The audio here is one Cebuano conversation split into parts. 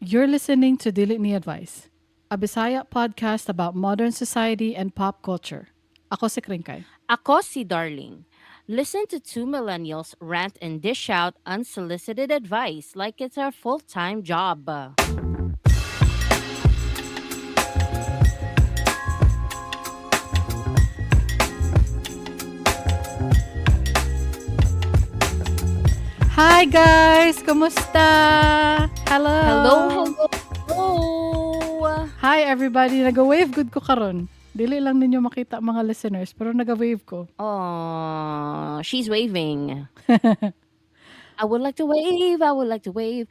You're listening to Dili Ni Advice, a Bisaya podcast about modern society and pop culture. Ako si Kringkay. Ako si Darling. Listen to two millennials rant and dish out unsolicited advice like it's our full-time job. Hi guys! Kumusta? Hello! Hello, hello, hello! Hi everybody! Nag-wave good ko karon. Dili lang ninyo makita mga listeners, pero nag-wave ko. Oh, she's waving. I would like to wave, I would like to wave.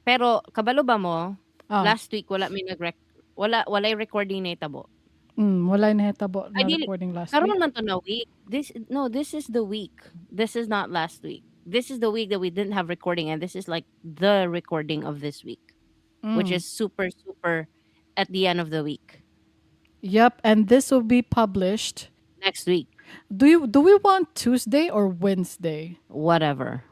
Pero kabalo ba mo? Ah. Last week wala may nag wala walay recording na itabo. Wala na hitabo Ay, na dili. recording last Karon week. man to na week. This no, this is the week. This is not last week. This is the week that we didn't have recording, and this is like the recording of this week, which is super super at the end of the week. Yep, and this will be published next week. Do we want Tuesday or Wednesday? Whatever.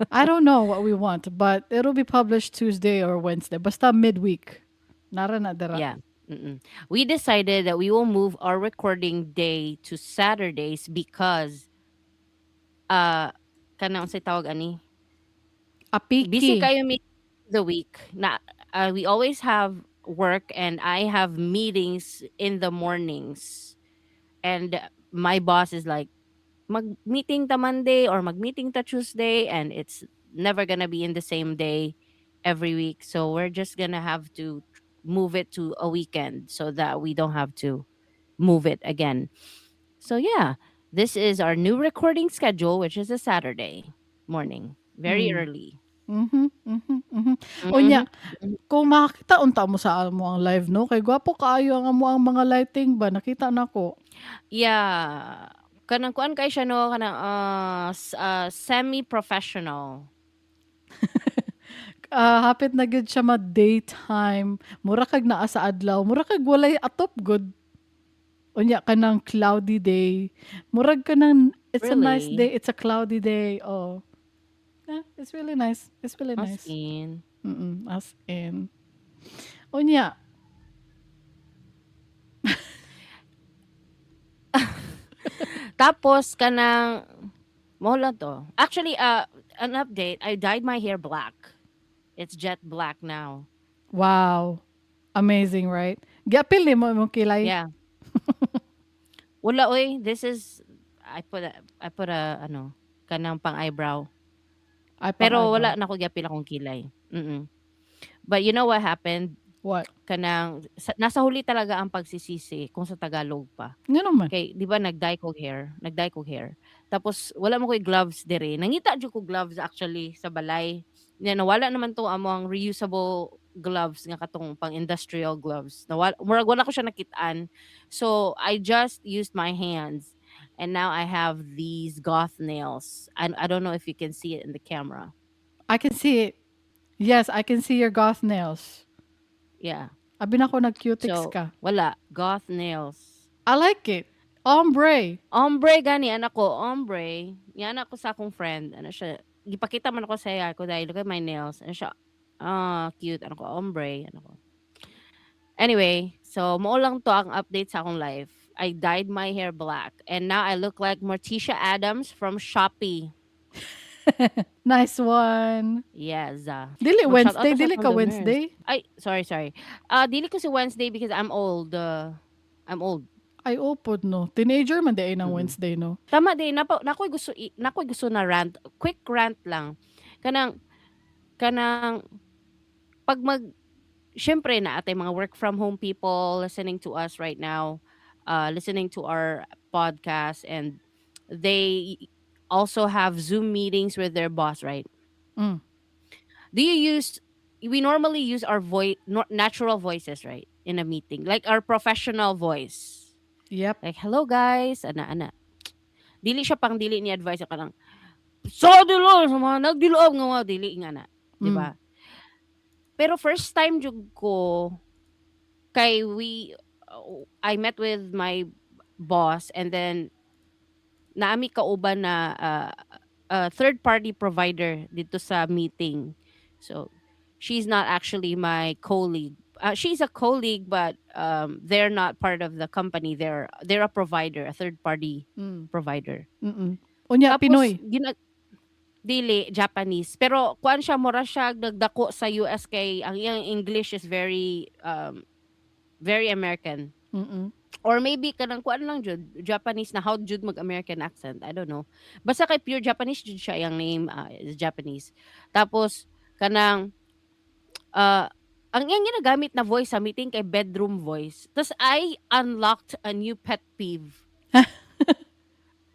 I don't know what we want, but it'll be published Tuesday or Wednesday. Basta midweek. Nara na dara. Yeah. We decided that we will move our recording day to Saturdays because kanang unsay tawag ani? Apiki. Busy kayo mi the week. Na we always have work and I have meetings in the mornings. And my boss is like, mag-meeting ta Monday or mag-meeting ta Tuesday, and it's never going to be in the same day every week. So we're just going to have to move it to a weekend so that we don't have to move it again. This is our new recording schedule, which is a Saturday morning, very early. Unya, kung makakita unta mo sa amo ang live, no? Kay gwapo kaayo ang amo ang mga lighting ba? Nakita na ko. Yeah. Kanang kuan kay siya, no? Kanang semi-professional. Hapit na gid siya ma daytime. Mura kag naa sa adlaw. Mura kag walay atop good. Unya kanang cloudy day. Murag kanang it's a nice Really? day. It's a cloudy day. Oh. Yeah, it's really nice. It's really As nice. in. As in. Unya. Tapos kanang mo lang to. Actually, an update, I dyed my hair black. It's jet black now. Wow. Amazing, right? Giapil ni mo imong kilay. Yeah. Wala oy, this is I put a ano, kanang pang eyebrow. Ay, pang Pero eyebrow. wala na ko giapil akong kilay. But you know what happened? What? Kanang nasa huli talaga ang pagsisisi kung sa Tagalog pa. Ngano man? Kay di ba nag-dye kog hair, nag-dye kog hair. Tapos wala mo koy gloves dire. Nangita jud ko gloves actually sa balay. Nya nawala naman to amo ang reusable gloves nga katong pang industrial gloves. Nawala, murag wala ko siya nakitaan. So I just used my hands and now I have these goth nails. I don't know if you can see it in the camera. I can see it. Yes, I can see your goth nails. Yeah. Abi na ko nag-cutics So, ka. Wala. Goth nails. I like it. Ombre. Ombre gani anak ko, ombre. Yan ako sa akong friend. Ano siya? Gipakita man ako sa iya ko dahil look at my nails. Ano siya? Cute. Ano ko, ombre. Ano ko. Anyway, so mao lang to ang update sa akong life. I dyed my hair black and now I look like Morticia Addams from Shopee. Nice one. Yes. Dili Mag-shout out Wednesday, ta sa dili ka akong donors. Wednesday? Ay, sorry, sorry. Dili ko si Wednesday because I'm old. I'm old. Ay, opod, no. Teenager man di ay ng Wednesday, no? Tama di, nakoy gusto na rant. Quick rant lang. Kanang, pag mag, syempre na atay mga work from home people listening to us right now, listening to our podcast, and they also have Zoom meetings with their boss, right? Do you use, we normally use our natural voices, right? In a meeting, like our professional voice. Yep. Like, hello guys, ana, ana. Dili siya pang dili ni advice ka lang. So, dilo, sa mga nagdilob nga mga dili nga na. Di ba? Pero first time jud ko, kay I met with my boss and then naami kauban na third party provider dito sa meeting. So, She's not actually my colleague. She's a colleague, but they're not part of the company. They're a provider, a third party provider. Unya Tapos Pinoy. Dili Japanese. Pero kuan siya, mura siya nagdako sa US kay ang iyang English is very very American. Or maybe kanang kuan lang jud, Japanese na how jud mag-American accent. I don't know. Basta kay pure Japanese jud siya, iyang name is Japanese. Tapos kanang ang iyang ginagamit na voice sa meeting kay bedroom voice. Tapos I unlocked a new pet peeve.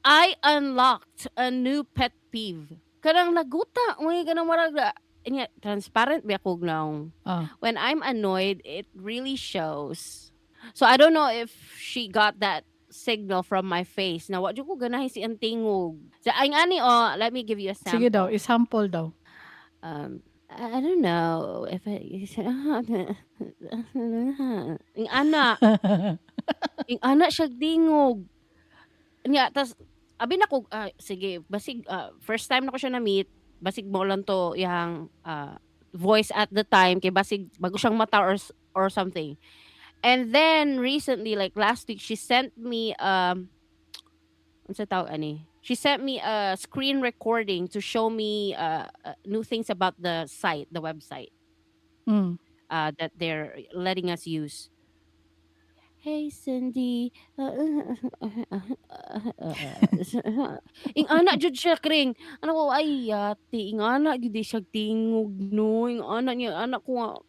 I unlocked a new pet peeve. Kanang naguta, uy, kanang marag nya transparent ba ko nawong. When I'm annoyed, it really shows. So I don't know if she got that signal from my face na wa jud ko ganahi sa iyang tingog. So ang ani, oh, let me give you a sample. Sige daw, i-sample daw. I don't know if I ing ana. Ing ana siya tingog. Nya tas abi nako, ah, sige, basig first time nako siya na-meet, basig mao lang to iyang voice at the time kay basig bago siyang mata or something. And then recently, like last week, she sent me unsa tawag ani? She sent me a screen recording to show me new things about the site, the website that they're letting us use. "Hey Cindy." Ing ana jud siya, Kring. Ano ko, ay yati, ing ana jud di siya tingog, no, ing ana niya, ana ko nga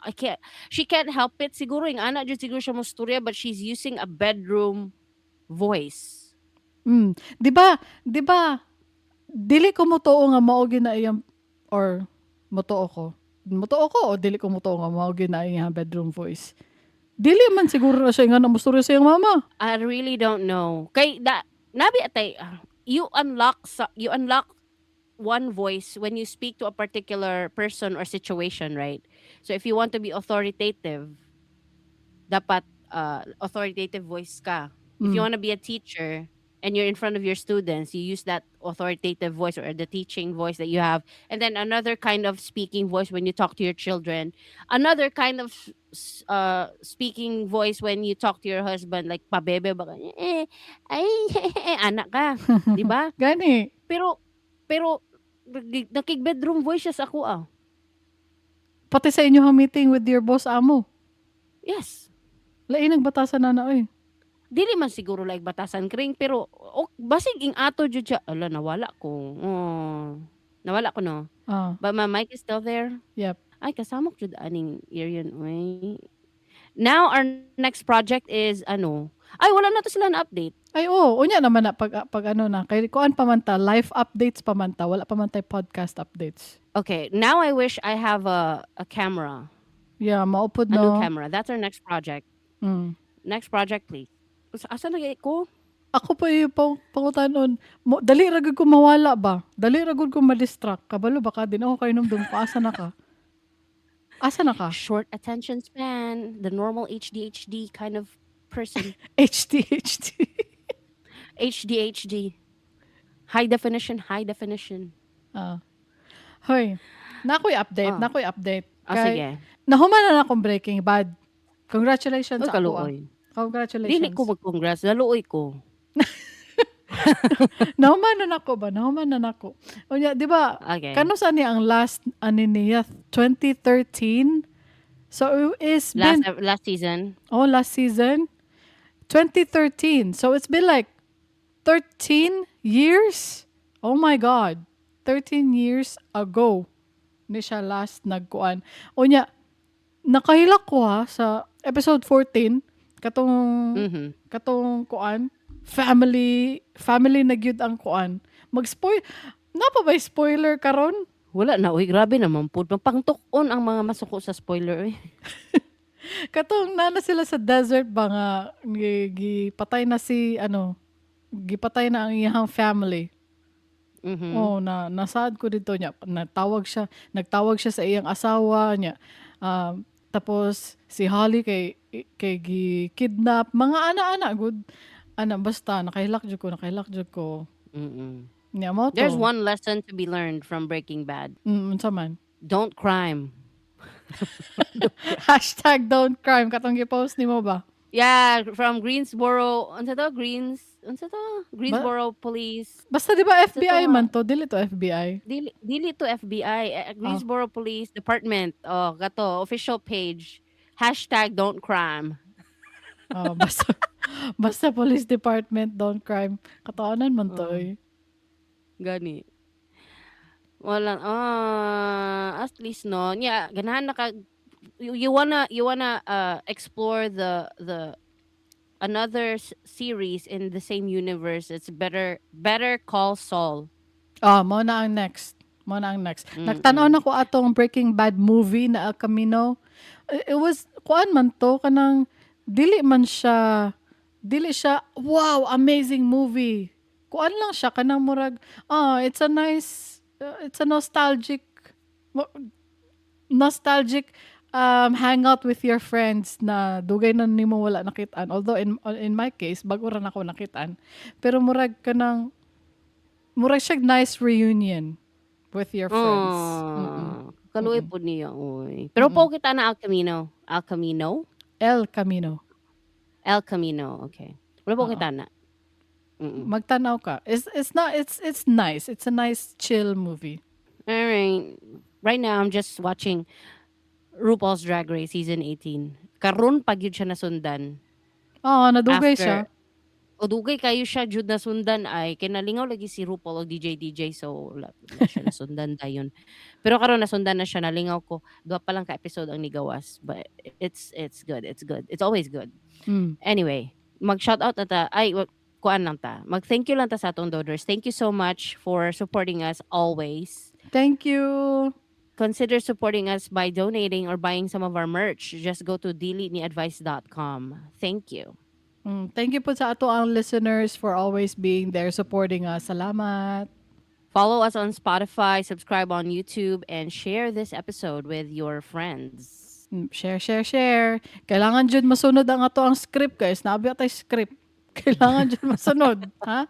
I can't she can't help it siguro, ing ana jud siguro siya mostorya, but she's using a bedroom voice. 'Di ba dili ko motuo nga mao gyud na iyang or motuo ko. Motuo ko o dili ko motuo nga mao gyud na iyang bedroom voice. Dili man siguro na siya nga mostorya sa iyang mama. I really don't know. Kay da nabi atay you unlock one voice when you speak to a particular person or situation, right? So if you want to be authoritative, dapat authoritative voice ka. If you want to be a teacher and you're in front of your students, you use that authoritative voice or the teaching voice that you have. And then another kind of speaking voice when you talk to your children. Another kind of speaking voice when you talk to your husband, like pabebe ba ka, eh, ay, anak ka, 'di ba? Gani. Pero nakig-bedroom voice siya sa ako ah. Pati sa inyong meeting with your boss amo. Yes. Lain ang batasan na na oy. Dili man siguro like batasan, Kring, pero ok, basig ing ato jud siya. Ala, nawala ko. Oh, nawala ko, no. But my mic is still there. Yep. Ay, kasamok jud aning ear yun, oy. Now our next project is ano? Ay, wala na to sila na update. Ay oo, unya naman na pag ano na kay kuan pa man ta, life updates pa man ta, wala pa man tay podcast updates. Okay, now I wish I have a camera. Yeah, maupod A new no. camera. That's our next project. Next project, please. Asa na ko? Ako pa yung pangutanon. Mo, dali ra gud ko mawala ba? Dali ra gud ko ma-distract. Kabalo ba ka din ako kay nung ko asa na ka? Asa na ka? Short attention span, the normal HDHD kind of person. HD HD. HDHD. High definition, high definition. Ah. Hoy, na ako'y update, Ah. na ako'y update. Ah, Kay, sige. nahuman na akong Breaking Bad. Congratulations Uy, sa ako. Ah. Kaluoy. Congratulations. Dili ko mag-congrats. Naluoy ko. Nahuman na nako ba? Nahuman na nako. Unya, di ba? Okay. Kano sa ni ang last ani niya 2013? So it's Last been last season. Oh, last season 2013. So it's been like 13 years. Oh my God. 13 years ago ni siya last nagkuan. Unya, nakahilak ko ha sa episode 14 katong katong kuan, family family na gyud ang kuan. Mag-spoil na pa ba spoiler karon? Wala na, uy, grabe naman pud. Pangtuk-on ang mga masuko sa spoiler, uy. Katong nana sila sa desert ba nga gipatay na si ano, gipatay na ang iyang family. Oh, na nasaad ko dito niya. Nagtawag siya sa iyang asawa niya. Tapos si Holly kay gi-kidnap, mga ana-ana good. Ana basta nakahilak jud ko, nakahilak jud ko. Nya mao to. There's one lesson to be learned from Breaking Bad. Unsa man? Don't crime. #Don'tCrime. Katong gi-post nimo ba? Yeah, from Greensboro. Unsa to? Greens, unsa to? Greensboro Police. Basta di ba Unsa to FBI nga? Man to? Dili to FBI. Dili, dili to FBI. Greensboro Police Department. Oh, kato official page. #Don'tCrime. Oh, basta police department don't crime. Katuonan man to Oh. eh. Gani. Wala, at least, no. Yeah, ganahan na ka you wanna explore the another series in the same universe. It's Better Call Saul. Ah, mao na ang next. Mao na ang next. Nagtan-aw na ko atong Breaking Bad movie na El Camino. It was kuan man to, kanang dili man siya, dili siya wow, amazing movie. Kuan lang siya, kanang murag it's a nice it's a nostalgic hangout with your friends na dugay na nimo wala nakitaan. Although in my case, bago ra nako nakitaan. Pero murag kanang murag siya nice reunion with your friends. Oh, kaluoy pod niya, oy. Pero po kita na El Camino. El Camino? El Camino. El Camino, okay. Wala po Oo. kita na. Magtanaw ka. It's not it's nice. It's a nice chill movie. All right. Right now I'm just watching RuPaul's Drag Race season 18. Karon pa gyud siya nasundan. Oo, nadugay After siya. O dugay kayo siya jud nasundan ay kinalingaw lagi si RuPaul og DJ DJ, so wala siya nasundan dayon. Pero karon nasundan na siya, nalingaw ko. Duha pa lang ka episode ang nigawas, but it's good. It's good. It's always good. Anyway, mag shout out na ta ay kuan lang ta. Mag thank you lang ta sa atong donors. Thank you so much for supporting us always. Thank you. Consider supporting us by donating or buying some of our merch. Just go to diliniadvice.com. Thank you. Thank you po sa ato ang listeners for always being there supporting us. Salamat. Follow us on Spotify, subscribe on YouTube, and share this episode with your friends. Share, share, share. Kailangan jud masunod ang ato ang script, guys. Naa ba tay script. Kailangan jud masunod. Ha?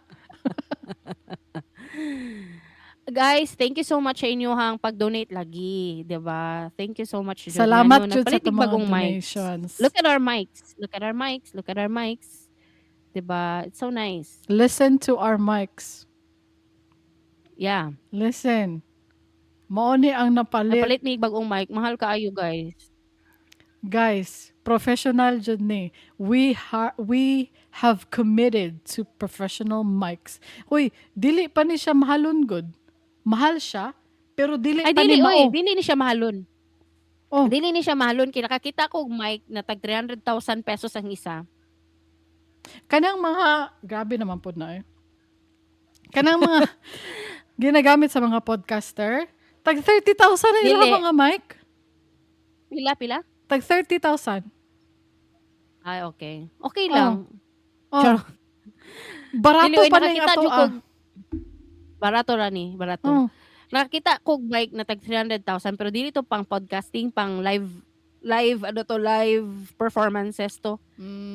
Guys, thank you so much sa inyong pag-donate lagi, 'di ba? Thank you so much jud. Salamat Ngano, jud sa nagpalit atong og mga bagong mics. donations. Look at our mics. Look at our mics. Look at our mics. 'Di ba? It's so nice. Listen to our mics. Listen. Mao ni ang napalit. Napalit mi bagong mic. Mahal kaayo, guys. Guys, professional jud ni. We have committed to professional mics. Uy, dili pa ni siya mahalon gud. Mahal siya, pero dili Ay pa ni dili mao. oy, dili ni siya mahalon. Oh. Dili ni siya mahalon kay nakakita ko og mic na tag 300,000 pesos ang isa. Kanang mga grabe naman pod na eh. Kanang mga ginagamit sa mga podcaster, tag 30,000 na ilang Dili. mga mic. Pila pila? Tag 30,000. Ay, okay. Okay Oh. lang. Oh. Charot. Barato Dili, oy, pa na yung nakakita ato jud ah. Barato ra ni, barato. Oh. Nakakita kog mic na tag 300,000 pero dili to pang podcasting, pang live live ano to, live performances to.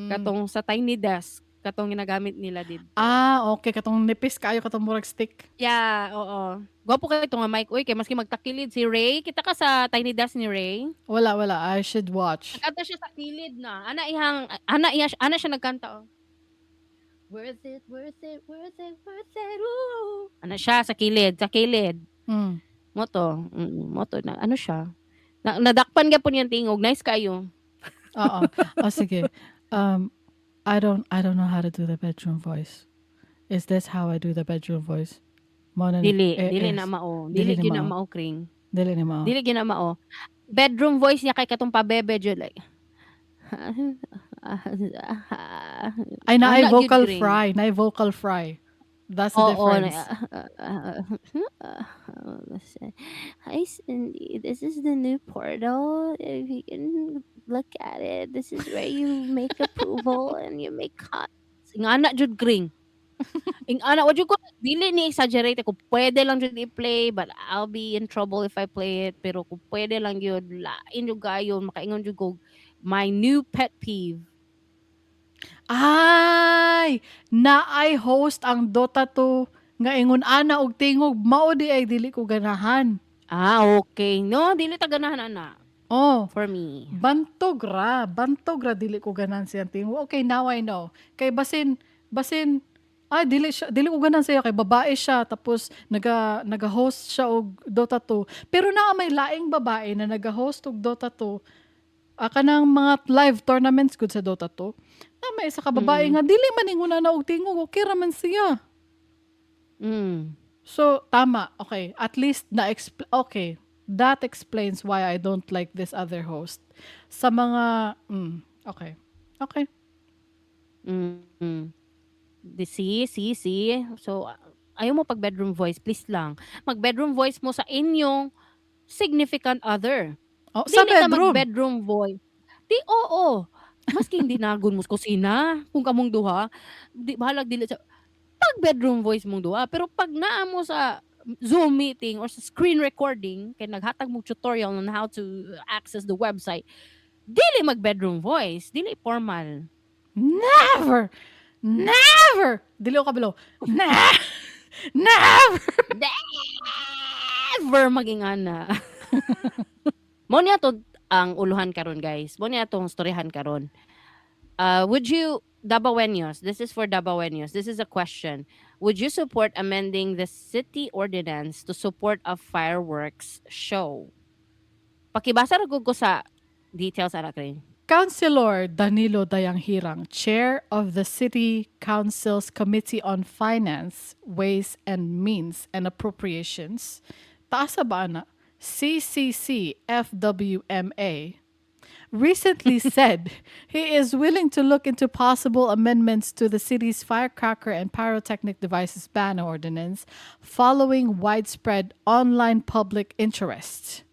Katong sa Tiny Desk, katong ginagamit nila didto. Ah, okay. Katong nipis kaayo, katong murag stick. Yeah, oo. Gwapo kay itong nga mic. Uy, kay maski magtakilid si Ray. Kita ka sa Tiny Desk ni Ray? Wala, wala. I should watch. Nagkanta siya sa kilid na. Ana ihang ana iya ana siya nagkanta oh. Worth it, worth it, worth it, worth it. Ooh. Ana siya sa kilid, sa kilid. Mao to, mao to na ano siya. Na, nadakpan gyapon niyang tingog. Nice kayo. Oo. Oh, sige. I don't know how to do the bedroom voice. Is this how I do the bedroom voice? Mao na ni Dili, eh, dili eh, na mao. Dili Dili na gyud na mao. mao, Kring. Dili na mao. Dili gyud na mao. Bedroom voice niya kay katong pabebe jud like. Ay, naay Ana gyud, vocal Kring. fry. Naay vocal fry. That's the Oo, difference. Hi, Cindy. This is the new portal. If you can look at it, this is where you make approval and you make cuts. Ingana jud, Kring. Ingana wa jud ko dili ni exaggerate ko, pwede lang jud i-play, but I'll be in trouble if I play it, pero kung pwede lang yun, lain jud kayo makaingon jud ko my new pet peeve. Ay, naay host ang Dota 2 nga ingon ana og tingog, mao di ay dili ko ganahan. Ah, okay. No, dili ta ganahan ana. Oh. For me. Bantog ra, bantog ra dili ko ganahan siyang tingog. Okay, now I know. Kay basin ay dili siya, dili ko ganahan siya kay babae siya, tapos naga-host siya og Dota 2. Pero naa may laing babae na naga-host og Dota 2. Ah, kanang mga live tournaments gud sa Dota 2. Na may isa ka babae nga dili man inguna na og tingog, okay ra man siya. So, tama. Okay. At least na okay. That explains why I don't like this other host. Sa mga okay. Okay. Di, see, see, see. So, ayaw mo pag bedroom voice, please lang. Mag bedroom voice mo sa inyong significant other. Oh, sa Dili ka bedroom. Mag-bedroom voice. Di, oo. Maski hindi nagon mo sa kusina, kung kamong duha, di, bahalag dili sa, pag bedroom voice mong duha. Pero pag naa mo sa Zoom meeting or sa screen recording, kay naghatag mo tutorial on how to access the website, dili mag-bedroom voice, dili formal. Never! Never! Dili ko kabalo. Never! Never maging ana. Mo niya to ang uluhan karon, guys. Mo niya tong storyahan karon. Would you, Dabawenyos, this is for Dabawenyos. This is a question. Would you support amending the city ordinance to support a fireworks show? Pakibasa ra gud ko sa details ara kay. Councilor Danilo Dayanghirang, chair of the City Council's Committee on Finance, Ways and Means and Appropriations, taasa ba na? CCC FWMA, recently said he is willing to look into possible amendments to the city's firecracker and pyrotechnic devices ban ordinance following widespread online public interest.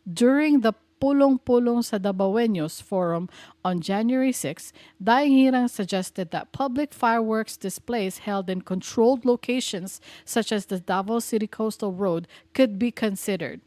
During the Pulong-Pulong sa Dabawenyos Forum on January 6, Dayanghirang suggested that public fireworks displays held in controlled locations such as the Davao City Coastal Road could be considered.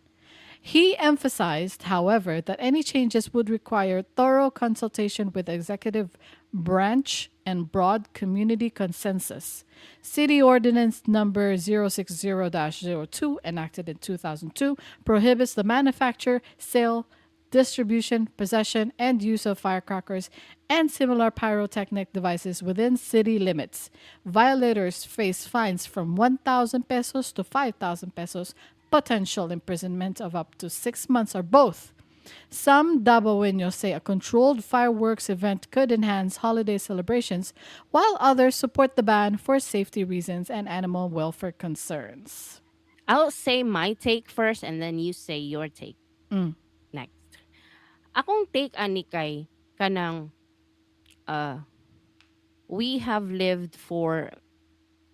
He emphasized, however, that any changes would require thorough consultation with the executive branch and broad community consensus. City Ordinance Number 060-02, enacted in 2002, prohibits the manufacture, sale, distribution, possession, and use of firecrackers and similar pyrotechnic devices within city limits. Violators face fines from 1,000 pesos to 5,000 pesos, potential imprisonment of up to 6 months, or both. Some Dabawenyos say a controlled fireworks event could enhance holiday celebrations, while others support the ban for safety reasons and animal welfare concerns. I'll say my take first and then you say your take next. Akong take ani kay kanang we have lived for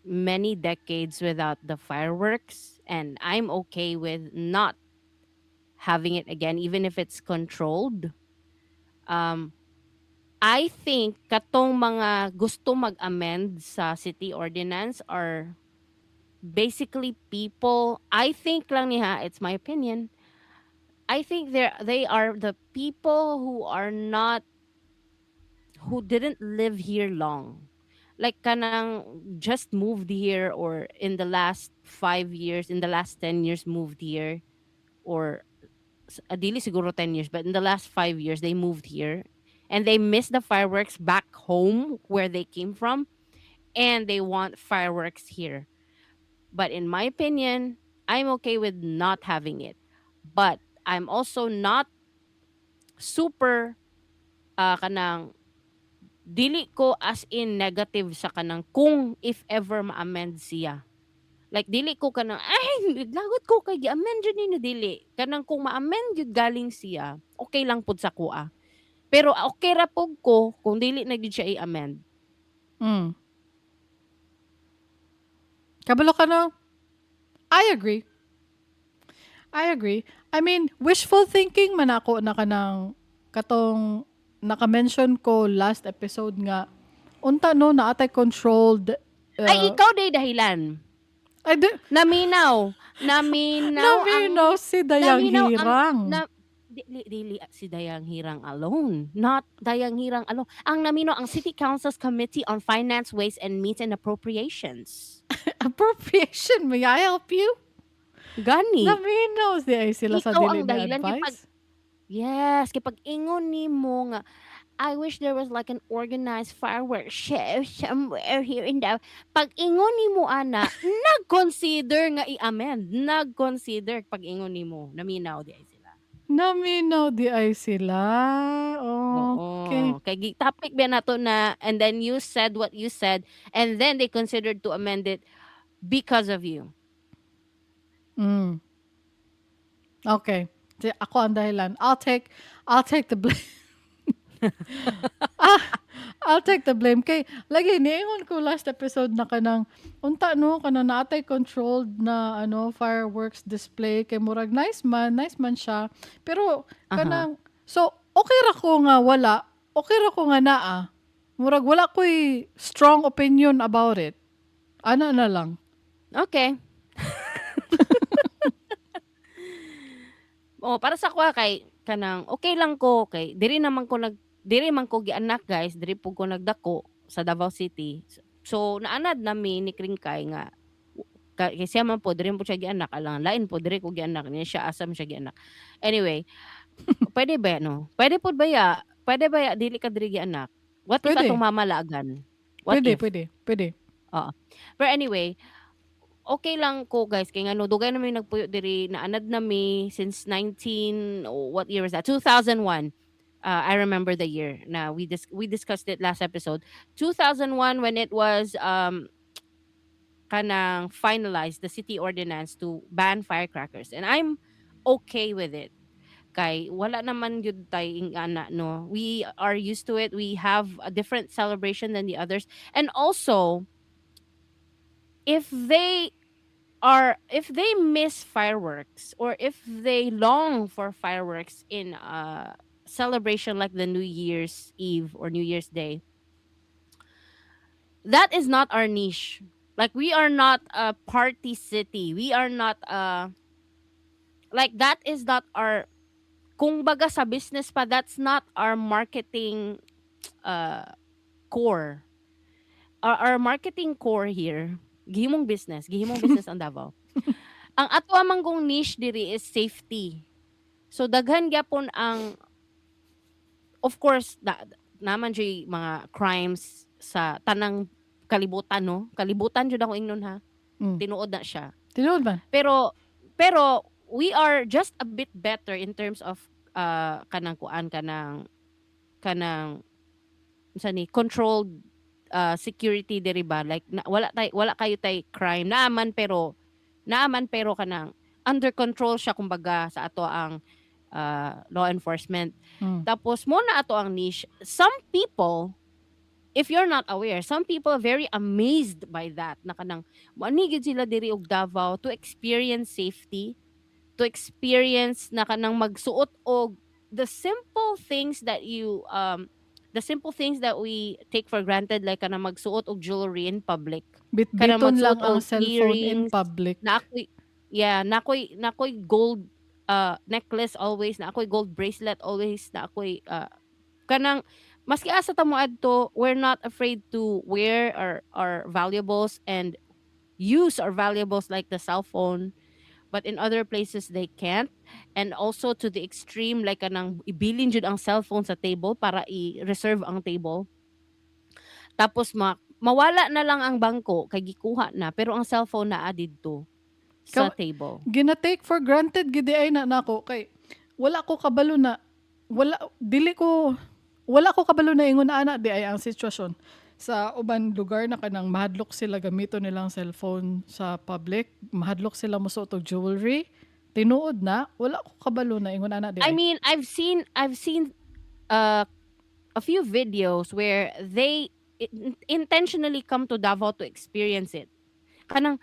many decades without the fireworks, and I'm okay with not having it again, even if it's controlled. I think katong mga gusto mag-amend sa city ordinance are basically people, I think lang niya, it's my opinion. I think they are the people who are not who didn't live here long. Like kanang just moved here or in the last 5 years, in the last 10 years moved here, or dili siguro 10 years, but in the last 5 years they moved here and they miss the fireworks back home where they came from and they want fireworks here. But in my opinion, I'm okay with not having it. But I'm also not super kanang dili ko as in negative sa kanang kung if ever ma-amend siya. Like dili ko kanang ay lagot ko kay gi-amend jud ninyo, dili. Kanang kung ma-amend jud galing siya, okay lang pud sa kuha. Pero okay ra pud ko kung dili na gyud siya i-amend. Kabalo ka no? I agree. I agree. I mean, wishful thinking man ako na kanang katong naka-mention ko last episode nga unta no naa tay controlled Ay, ikaw day dahilan. Ay, di, Naminaw. Naminaw ang naminaw si Dayang naminaw ang Hirang. Na, dili, dili si Dayanghirang alone. Not Dayanghirang alone. Ang naminaw ang City Council's Committee on Finance, Ways and Means and Appropriations. Appropriation, may I help you? Gani. Naminaw si ay sila sa Ikaw dili ang na dahilan kay advice. Yes, kay pag ingon nimo nga, "I wish there was like an organized fireworks show somewhere here in the," pag ingon nimo ana, nag-consider nga i-amend, nag-consider pag ingon nimo, naminaw diay sila. Naminaw diay sila, okey. Oo, kay gi-topic ba nato na and then you said what you said and then they considered to amend it because of you. Okey. Si ako ang dahilan. I'll take the blame. Ah, I'll take the blame kay lagi niingon ko last episode na kanang unta no, kanang naa tay controlled na ano, fireworks display kay murag nice man siya. Pero kanang so okey ra ko nga wala, okey ra ko nga naa. Murag wala ko'y strong opinion about it. Ana na lang. Okey. Oh, para sa akoa kay kanang okey lang ko kay diri man ko gianak, guys, diri pud ko nagdako sa Davao City. So naanad nami ni Kringkay nga kay siya man pod diri man pud siya gianak, alangan lain pod diri ko gianak niya siya asa man siya gianak. Anyway, puwede ba no? Puwede pud baya? Puwede baya dili ka diri gianak? What if Puwede. Atong mama laagan? What Puwede, if? Puwede, puwede. Oo. Pero anyway, okey lang ko, guys, kay ngano dugay na mi nagpuyo diri, naanad na mi since 19, what year was that? 2001. I remember the year na we discussed it last episode. 2001 when it was kanang finalized the city ordinance to ban firecrackers and I'm okay with it. Kay wala naman gyud tay ingana no. We are used to it. We have a different celebration than the others. And also if they miss fireworks or if they long for fireworks in a celebration like the New Year's Eve or New Year's Day, that is not our niche. Like, we are not a party city. We are not a like that is not our, kung baga sa business pa, that's not our marketing core. Our marketing core here, gihimong business ang Davao. Ang ato man gong niche diri is safety. So daghan gyapon ang, of course naman jud mga crimes sa tanang kalibutan, no. Kalibutan jud ako ingnon ha. Tinuod na siya. Tinuod man. Pero we are just a bit better in terms of kanang kuan, kanang unsa ni, controlled security diri ba, like na, wala kayo tay crime, naaman pero kanang under control siya kumbaga sa ato ang law enforcement. Tapos mo na ato ang niche. Some people, if you're not aware, some people are very amazed by that na kanang moani gyud sila diri og Davao to experience safety, to experience na kanang magsuot og the simple things that we take for granted, like kanang magsuot og jewelry in public. Kanang Bitbiton lang magsuot ang og cellphone in earrings, public. Na ako'y, yeah, na ako'y gold necklace always, na ako'y gold bracelet always, na ako'y kanang maski asa ta moadto, we're not afraid to wear our valuables and use our valuables like the cell phone. But in other places they can't. And also to the extreme, like kanang ibilin jud ang cellphone sa table para i-reserve ang table. Tapos mawala na lang ang bangko kay gikuha na, pero ang cellphone naa didto sa table. Gina-take for granted gid ay na nako kay wala ko kabalo na wala dili ko wala ko kabalo na ingon ana di ay ang sitwasyon sa uban lugar na kanang mahadlok sila gamiton nilang cellphone sa public, mahadlok sila mosuot og jewelry. Tinuod na wala ko kabalo na ingon ana di I ay. mean, I've seen a few videos where they intentionally come to Davao to experience it. Kanang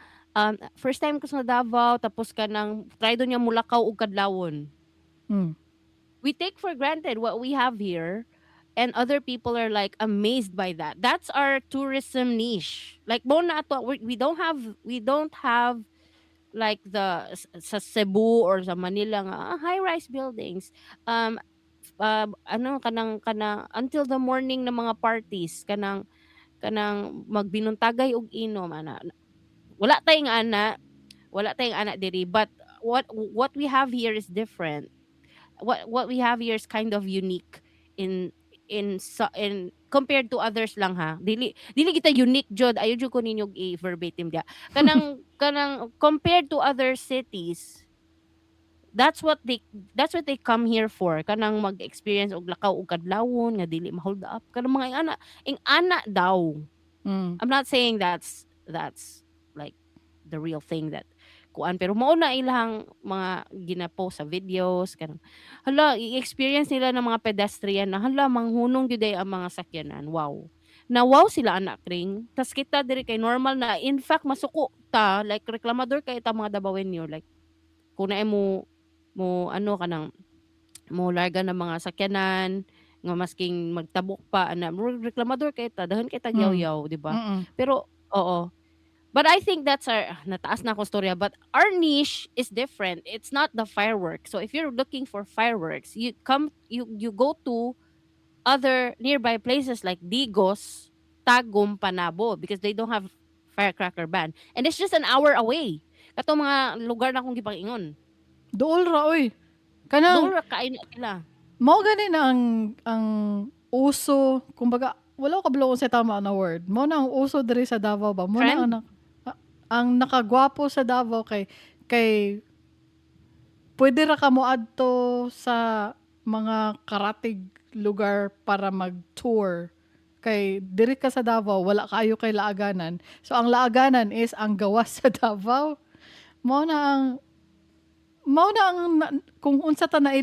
first time ko sa Davao, tapos kanang try do niya mulakaw og kadlawon. We take for granted what we have here and other people are like amazed by that. That's our tourism niche. Like mo na ato, we don't have like the sa Cebu or sa Manila nga high-rise buildings. Ano kanang until the morning na mga parties, kanang magbinuntagay og inom ana. Wala tayong ana, wala tayong ana diri, but what we have here is different. What we have here is kind of unique in compared to others lang ha. Dili kita unique jud. Ayo jud ko ninyo i-verbatim dia. Kanang compared to other cities, that's what they come here for, kanang mag-experience og lakaw og kadlawon nga dili ma-hold up, kanang mga ing ana daw. I'm not saying that's like the real thing that kuan, pero mao na ilang mga gina-post sa videos, kanang hala, i-experience nila ng mga pedestrian na hala, manghunong gyud ay ang mga sakyanan. Wow, na wow sila ana, Kring. Tas kita diri kay normal na. In fact, masuko ta, like reklamador kay ta mga Dabawenyo, like kung naay mo ano, kanang mo larga ng mga sakyanan nga masking magtabok pa ana, murag reklamador kay ta, daghan kay tag yaw-yaw, di ba? Pero oo. But I think that's our, nataas na akong storya, but our niche is different. It's not the fireworks. So if you're looking for fireworks, you go to other nearby places like Digos, Tagum, Panabo because they don't have firecracker ban. And it's just an hour away. Katong mga lugar na akong gipang-ingon. Duol ra oy. Kanang Duol ra kaayo na sila. Mao gani na ang uso, kumbaga wala ko kabalo kung sa tama na word. Mao na ang uso diri sa Davao ba? Mao na Trend? ang nakagwapo sa Davao kay pwede ra ka moadto sa mga karatig lugar para mag-tour. Kay diri ka sa Davao, wala kaayo kay laaganan. So ang laaganan is ang gawas sa Davao. Mao na ang kung unsa ta na,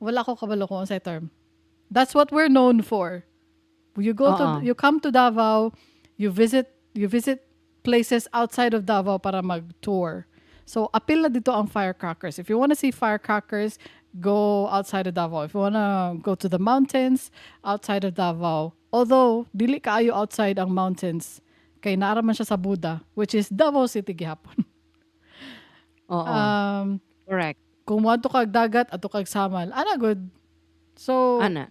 wala ko kabalo kung unsay term. That's what we're known for. You go to Oo. You come to Davao, you visit places outside of Davao para mag-tour. So apil na dito ang firecrackers. If you want to see firecrackers, go outside of Davao. If you wanna go to the mountains, outside of Davao. Although dili kaayo outside ang mountains kay naa ra man siya sa Buda, which is Davao City gihapon. Oo. Correct. Kung moadto kag dagat, adto kag Samal. Ana gud. So, Ana.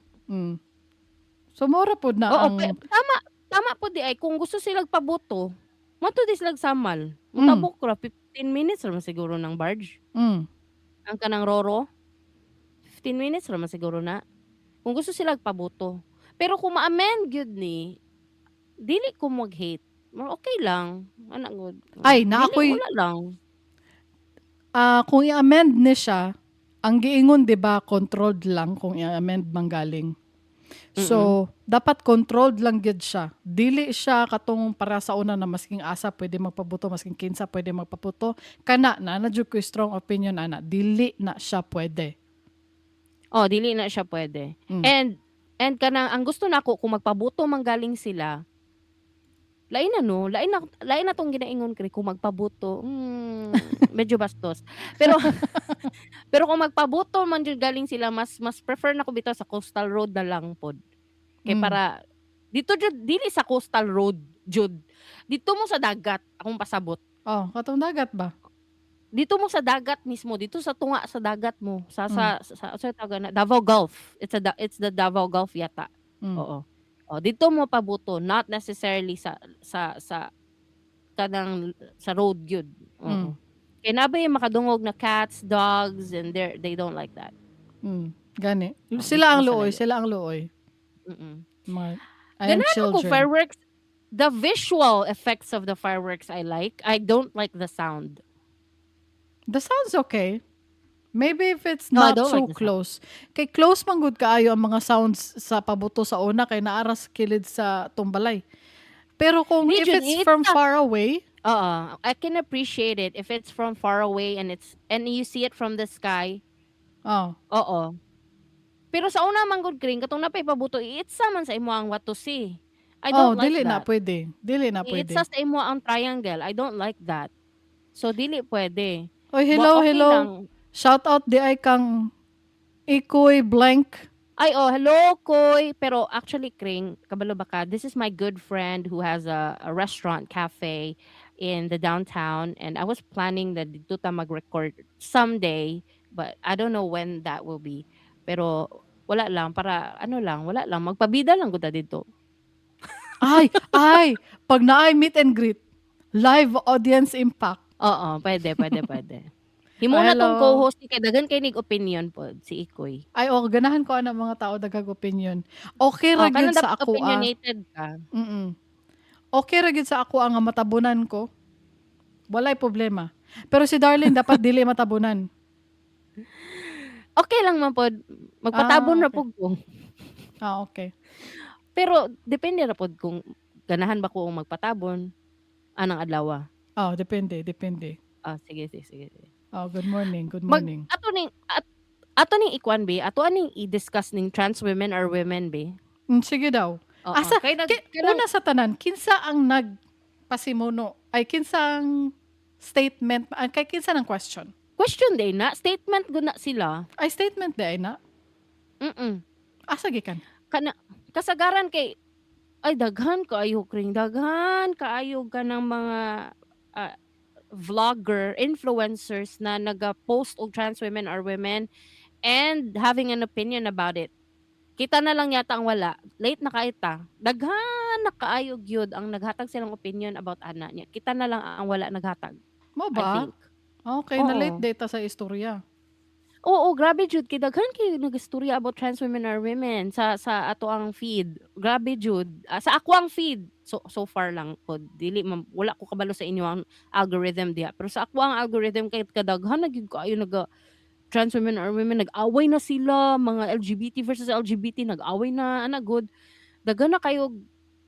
So mora pod na Oo, ang tama tama pod di ay kung gusto silang pabuto, moadto di silag Samal. Motabok ra, 15 minutes ra man siguro ng barge. Ang kanang Roro. 15 minutes ra man siguro na. Kung gusto silang pabuto. Pero kung ma-amend gyud ni, dili ko mag-hate. Okay lang. Ana gud. Ay, naa Dili, wala lang. Ah, kung i-amend ni siya, ang giingon 'di ba, controlled lang kung i-amend manggaling. So, dapat controlled lang gyud siya. Dili siya katong para sa una na masking asa pwede magpabuto, masking kinsa pwede magpabuto. Kana na jud ko strong opinion ana, dili na siya pwede. Oh, dili na siya pwede. And kanang ang gusto nako, kung magpabuto man galing sila, lain na no, lain na tong ginaingon kay kung magpabuto, medyo bastos. Pero kung magpabuto man jud galing sila, mas prefer nako bitaw sa coastal road na lang pod. Kay para dito jud, dili sa coastal road jud. Dito mo sa dagat akong pasabot. Oh, katong dagat ba? Dito mo sa dagat mismo, dito sa tunga sa dagat mo, sa tawag na Davao Gulf. It's the Davao Gulf yata. Oo. Oh, dito mo pabuto, not necessarily sa kanang sa road gyud. Oo. Kay naa bay makadungog na cats, dogs, and they don't like that. Gani. Oh, Sila ang mas luoy, malayo. Sila ang luoy. Mga and Ganahan ko children. Fireworks. The visual effects of the fireworks I like. I don't like the sound. The sound's okay. Maybe if it's No, I not don't so like the sound. Close. Kay close man gud kaayo ang mga sounds sa pabuto sa una kay naa ra sa kilid sa tumbalay. Pero kung Di if jud, it's from far away, Oo, I can appreciate it if it's from far away and you see it from the sky. Oo. Pero sa una man gud, Kring, katong napay pabuto, iitsa man sa imo ang what to see. I Oh, don't like dili na that. pwede. Dili na pwede. Iitsa sa imo ang triangle. I don't like that. So dili pwede. Oy, hello, Okay hello. lang. Shout out di ay kang Ikoy blank. Ay, oh, hello, Koy. Pero actually, Kring, kabalo ba ka? This is my good friend who has a restaurant, cafe in the downtown. And I was planning that dito ta mag-record someday. But I don't know when that will be. Pero wala lang, para ano lang, wala lang. Magpabida lang ko ta dito. Ay, ay, pag naay meet and greet, live audience impact. Oo, pwede, pwede, pwede. Himo Oh, na tong hello. co-host kay daghan kay nig opinion pod si Ikoy. Ay, oo, ganahan ko ana mga tao daghag opinion. Okay Oh, ra gyud kanang sa dapat ako ah. opinionated ka. Okay ra gyud sa ako ang nga matabunan ko. Walay problema. Pero si Darlene dapat dili matabunan. Okay lang man pod. Magpatabon Ah, ra okay. pud ko. Ah, okay. Pero depende ra pod kung ganahan ba ko og magpatabon anang adlaw. Oh, depende, depende. Ah, sige, sige, sige, sige. Oh, good morning, good Mag morning. ato ning ikuan be, ato aning i-discuss ning trans women or women be. Sige daw. Oo. Asa Kay nag kanang una sa tanan, kinsa ang nagpasimuno? Ay, kinsa ang statement, ay, kay kinsa ng question? Question day na, statement gud na sila. Ay, statement day na. Asa gikan? Kana kasagaran kay ay daghan kaayo kring daghan kaayo kanang mga vlogger influencers na naga-post og trans women are women and having an opinion about it. Kita na lang yata ang wala. Late na kaayo ta. Daghan na kaayo gyud ang naghatag silang opinion about ana niya. Kita na lang ang wala naghatag. Mo I ba? think. Okay, na Oo. late data sa istorya. Oo, grabe jud kay daghan kay nagistorya about trans women are women sa ato ang feed. Grabe jud. Ah, sa ako ang feed so far lang pod dili man, wala ko kabalo sa inyo ang algorithm diha. Pero sa ako ang algorithm kay kadaghan na gyud kaayo naga trans women are women, nag-away na sila, mga LGBT versus LGBT, nag-away na ana good. Daghan na kayo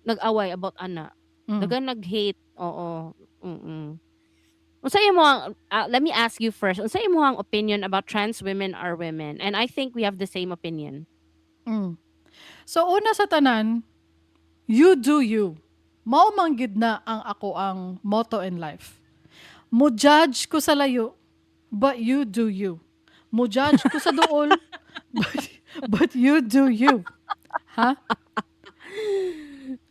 nag-away about ana. Daghan nag-hate. Oo. Unsa imo ang let me ask you first. Unsa imo ang opinion about trans women are women? And I think we have the same opinion. So una sa tanan, you do you. Mao man gid na ang ako ang motto in life. Mo judge ko sa layo, but you do you. Mo judge ko sa duol, but you do you. Ha?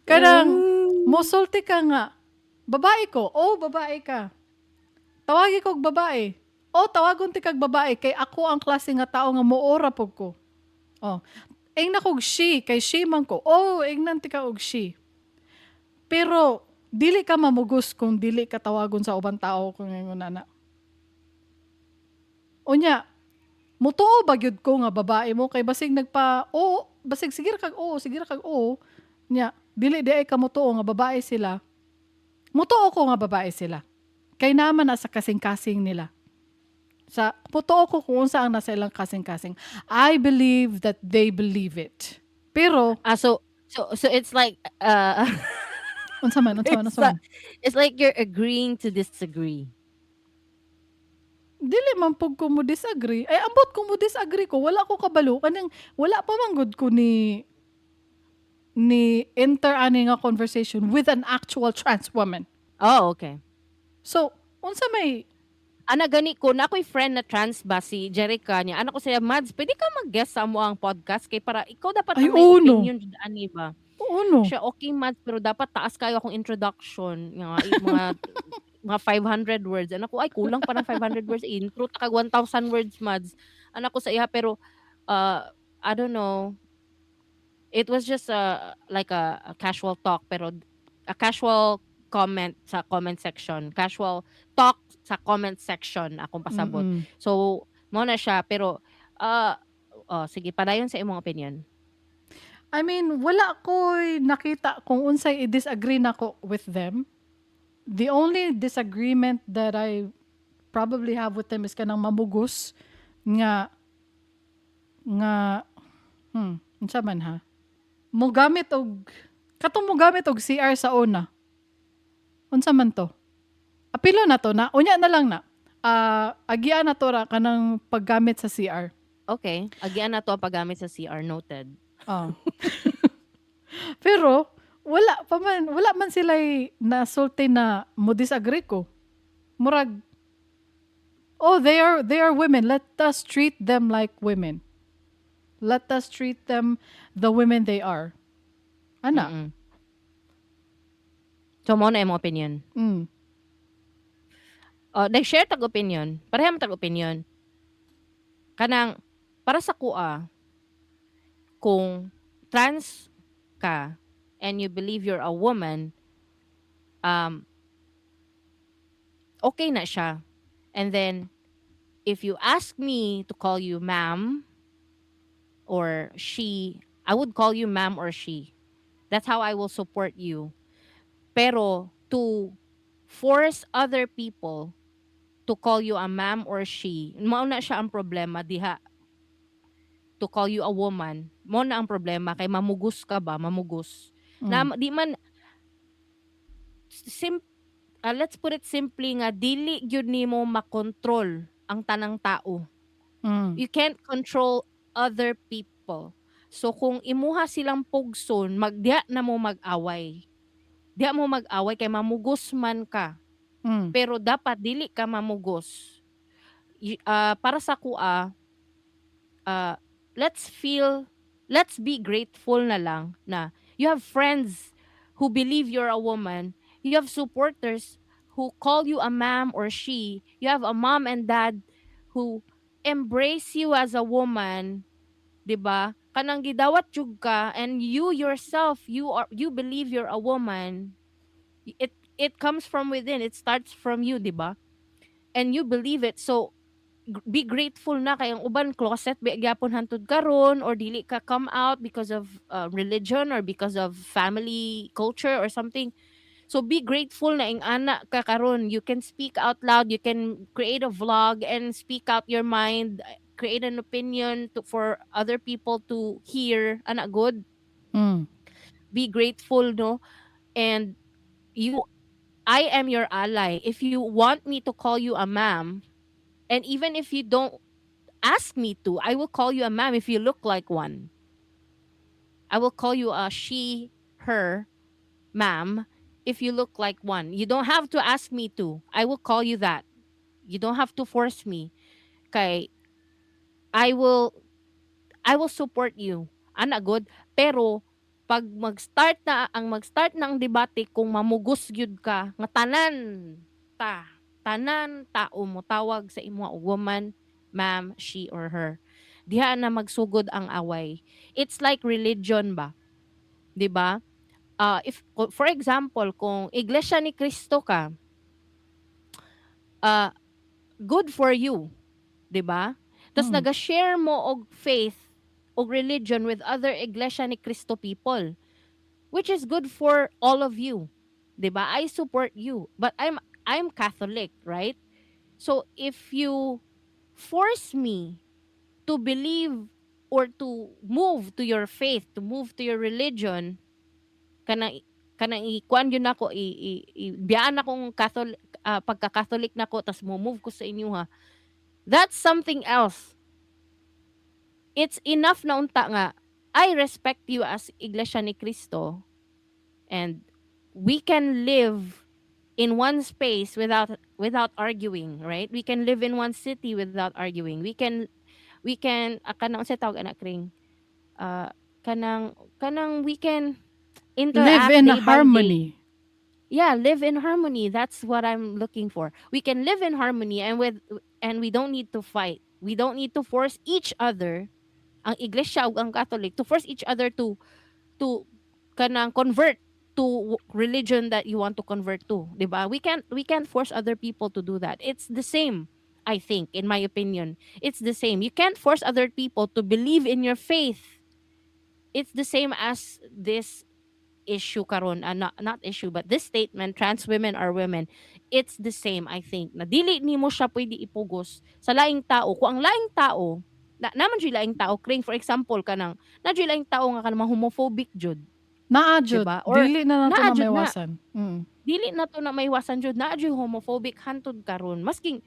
Kanang mosulti ka nga, babae ko, oh, babae ka. Tawagi kog babae. Oh, tawagon ti kag babae kay ako ang klase nga tao nga moora pug ko. Oh. Ingna kog she kay she man ko. Oh, ingnan ti ka og she. Pero dili ka mamugos kung dili ka tawagon sa ubang tao kung ingon ana. Unya, mutuo ba gyud ko nga babae mo kay basig nagpa oo, basig sige ra kag oo, sige ra kag oo. Nya, dili di ay ka mutuo nga babae sila. Mutuo ko nga babae sila. Kay naman na sa kasing-kasing nila. Sa mutuo ko kung unsa ang nasa ilang kasing-kasing. I believe that they believe it. Pero Ah, so it's like unsa man, unsa man, it's unsa man? It's like you're agreeing to disagree. Dili man pug ko mo disagree. Ay, ambot ko mo disagree ko. Wala ko kabalo kanang wala pa man gud ko ni enter ani nga conversation with an actual trans woman. Oh, okay. So, unsa may Ana gani ko na ako'y friend na trans ba, si Jerica niya. Ana ko siya, "Mads, pwede ka mag-guest sa amo ang podcast kay para ikaw dapat Ay, ang may oo, no. opinion jud ani ba." Oo, no. Siya, "Okay, Mads, pero dapat taas kayo akong introduction nga mga 500 words." Ana ko, "Ay, kulang pa ng 500 words, intro ta kag 1,000 words, Mads." Ana ko sa iya, pero I don't know. It was just a like a casual talk, pero a casual comment sa comment section, casual talk sa comment section akong pasabot. So, mao na siya, pero oh, sige, padayon sa imong opinion. I mean, wala ko'y nakita kung unsay i-disagree nako with them. The only disagreement that I probably have with them is kanang mamugos nga unsa man ha? Mogamit og katong mogamit og CR sa una. Unsa man to? Apilo na to na. Unya na lang na. Ah, agian na to ra kanang paggamit sa CR. Okay, agian na to ang paggamit sa CR, noted. Oh. Pero wala pa man, wala man sila nasulti na mo disagree ko. Murag, oh, they are women. Let us treat them like women. Let us treat them the women they are. Ana. So mao na imong opinion. Oh, nag-share tag opinion. Pareha man tag opinion. Kanang para sa kuha, kung trans ka and you believe you're a woman, okay na siya. And then If you ask me to call you ma'am or she, I would call you ma'am or she. That's how I will support you. Pero to force other people to call you a ma'am or she, mao na siya ang problema diha. To call you a woman, mao na ang problema kay mamugos ka ba, mamugos. Na di man sim let's put it simply nga dili gyud nimo makontrol ang tanang tao. You can't control other people. So kung imuha silang pugson, magdiha na mo mag-away. Diha mo mag-away kay mamugos man ka. Pero dapat dili ka mamugos. Para sa akoa, let's be grateful na lang na you have friends who believe you're a woman, you have supporters who call you a ma'am or she, you have a mom and dad who embrace you as a woman, 'di ba? Kanang gidawat jud ka and you yourself, you believe you're a woman. It comes from within. It starts from you, 'di ba? And you believe it. So be grateful na kay ang uban closet ba gyapon hantod karon or dili ka come out because of religion or because of family culture or something. So be grateful na ing-ana ka karon. You can speak out loud, you can create a vlog and speak out your mind, create an opinion for other people to hear. Ana gud. Be grateful, no? And you I am your ally. If you want me to call you a ma'am, and even if you don't ask me to, I will call you a ma'am if you look like one. I will call you a she, her, ma'am if you look like one. You don't have to ask me to. I will call you that. You don't have to force me. Kay I will support you. Ana gud. Pero pag mag-start na ang debate kung mamugos gyud ka nga tanan tao mo tawag sa imo og woman, ma'am, she or her. Diha na magsugod ang away. It's like religion ba? 'Di ba? If for example, kung Iglesia ni Cristo ka, good for you, 'di ba? Tas naga-share mo og faith og religion with other Iglesia ni Cristo people, which is good for all of you, 'di ba? I support you, but I'm Catholic, right? So if you force me to believe or to move to your faith, to move to your religion, kanang ikuan gyud nako, i biyaan akong Catholic, pagka-Catholic nako tas mo-move ko sa inyo ha. That's something else. It's enough na unta nga I respect you as Iglesia ni Cristo and we can live in one space without arguing, right? We can live in one city without arguing. We can kanang unsay tawag ana, Kring? Kanang we can Live interact in day by day. Harmony. Yeah, live in harmony. That's what I'm looking for. We can live in harmony and we don't need to fight. We don't need to force each other, ang Iglesia ug ang Catholic, to force each other to kanang convert to religion that you want to convert to, 'di ba? We can't force other people to do that. It's the same, I think, in my opinion. It's the same. You can't force other people to believe in your faith. It's the same as this issue karon, not issue but this statement, trans women are women. It's the same, I think, na dili nimo siya pwede ipugos sa laing tao. Kung ang laing tao na naman jud, laing tao, Kring, for example, kanang naa jud laing tao nga kanang homophobic jud. Naa jud. Diba? Or Dili na nato naa na jud na. maiwasan. Dili na to na maiwasan jud, naa jud homophobic hantod karon, masking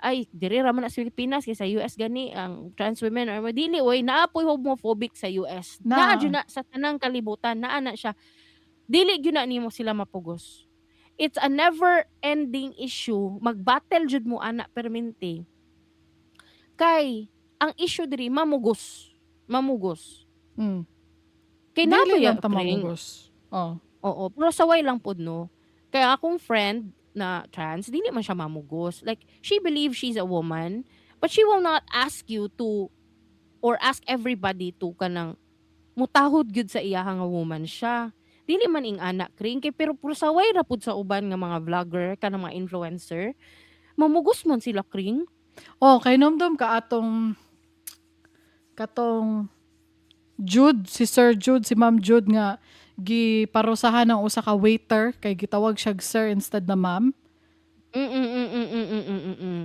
ay diri ra man na sa Pilipinas kay sa US gani ang trans women or dili oy, naa poy homophobic sa US. Naa Naa. Jud na sa tanang kalibutan, naa na siya. Dili gyud na nimo sila mapugos. It's a never ending issue. Magbattle jud mo ana permente kay ang issue diri mamugos, mamugos kay naa Dili ba lang ta Kring? Mamugos. Oh. Oo, pero saway lang pod, no? Kaya akong friend na trans, dili man siya mamugos. Like, she believes she's a woman, but she will not ask you to or ask everybody to kanang mutahod gyud sa iyaha nga woman siya. Dili man ing-ana, Kring, kay pero saway ra pud sa uban nga mga vlogger, kanang mga influencer. Mamugos man sila, Kring. Oh, kahinumdom ka atong katong Jude, si Sir Jude, si Ma'am Jude nga giparusahan ng usa ka waiter kay gitawag siya sir instead na ma'am.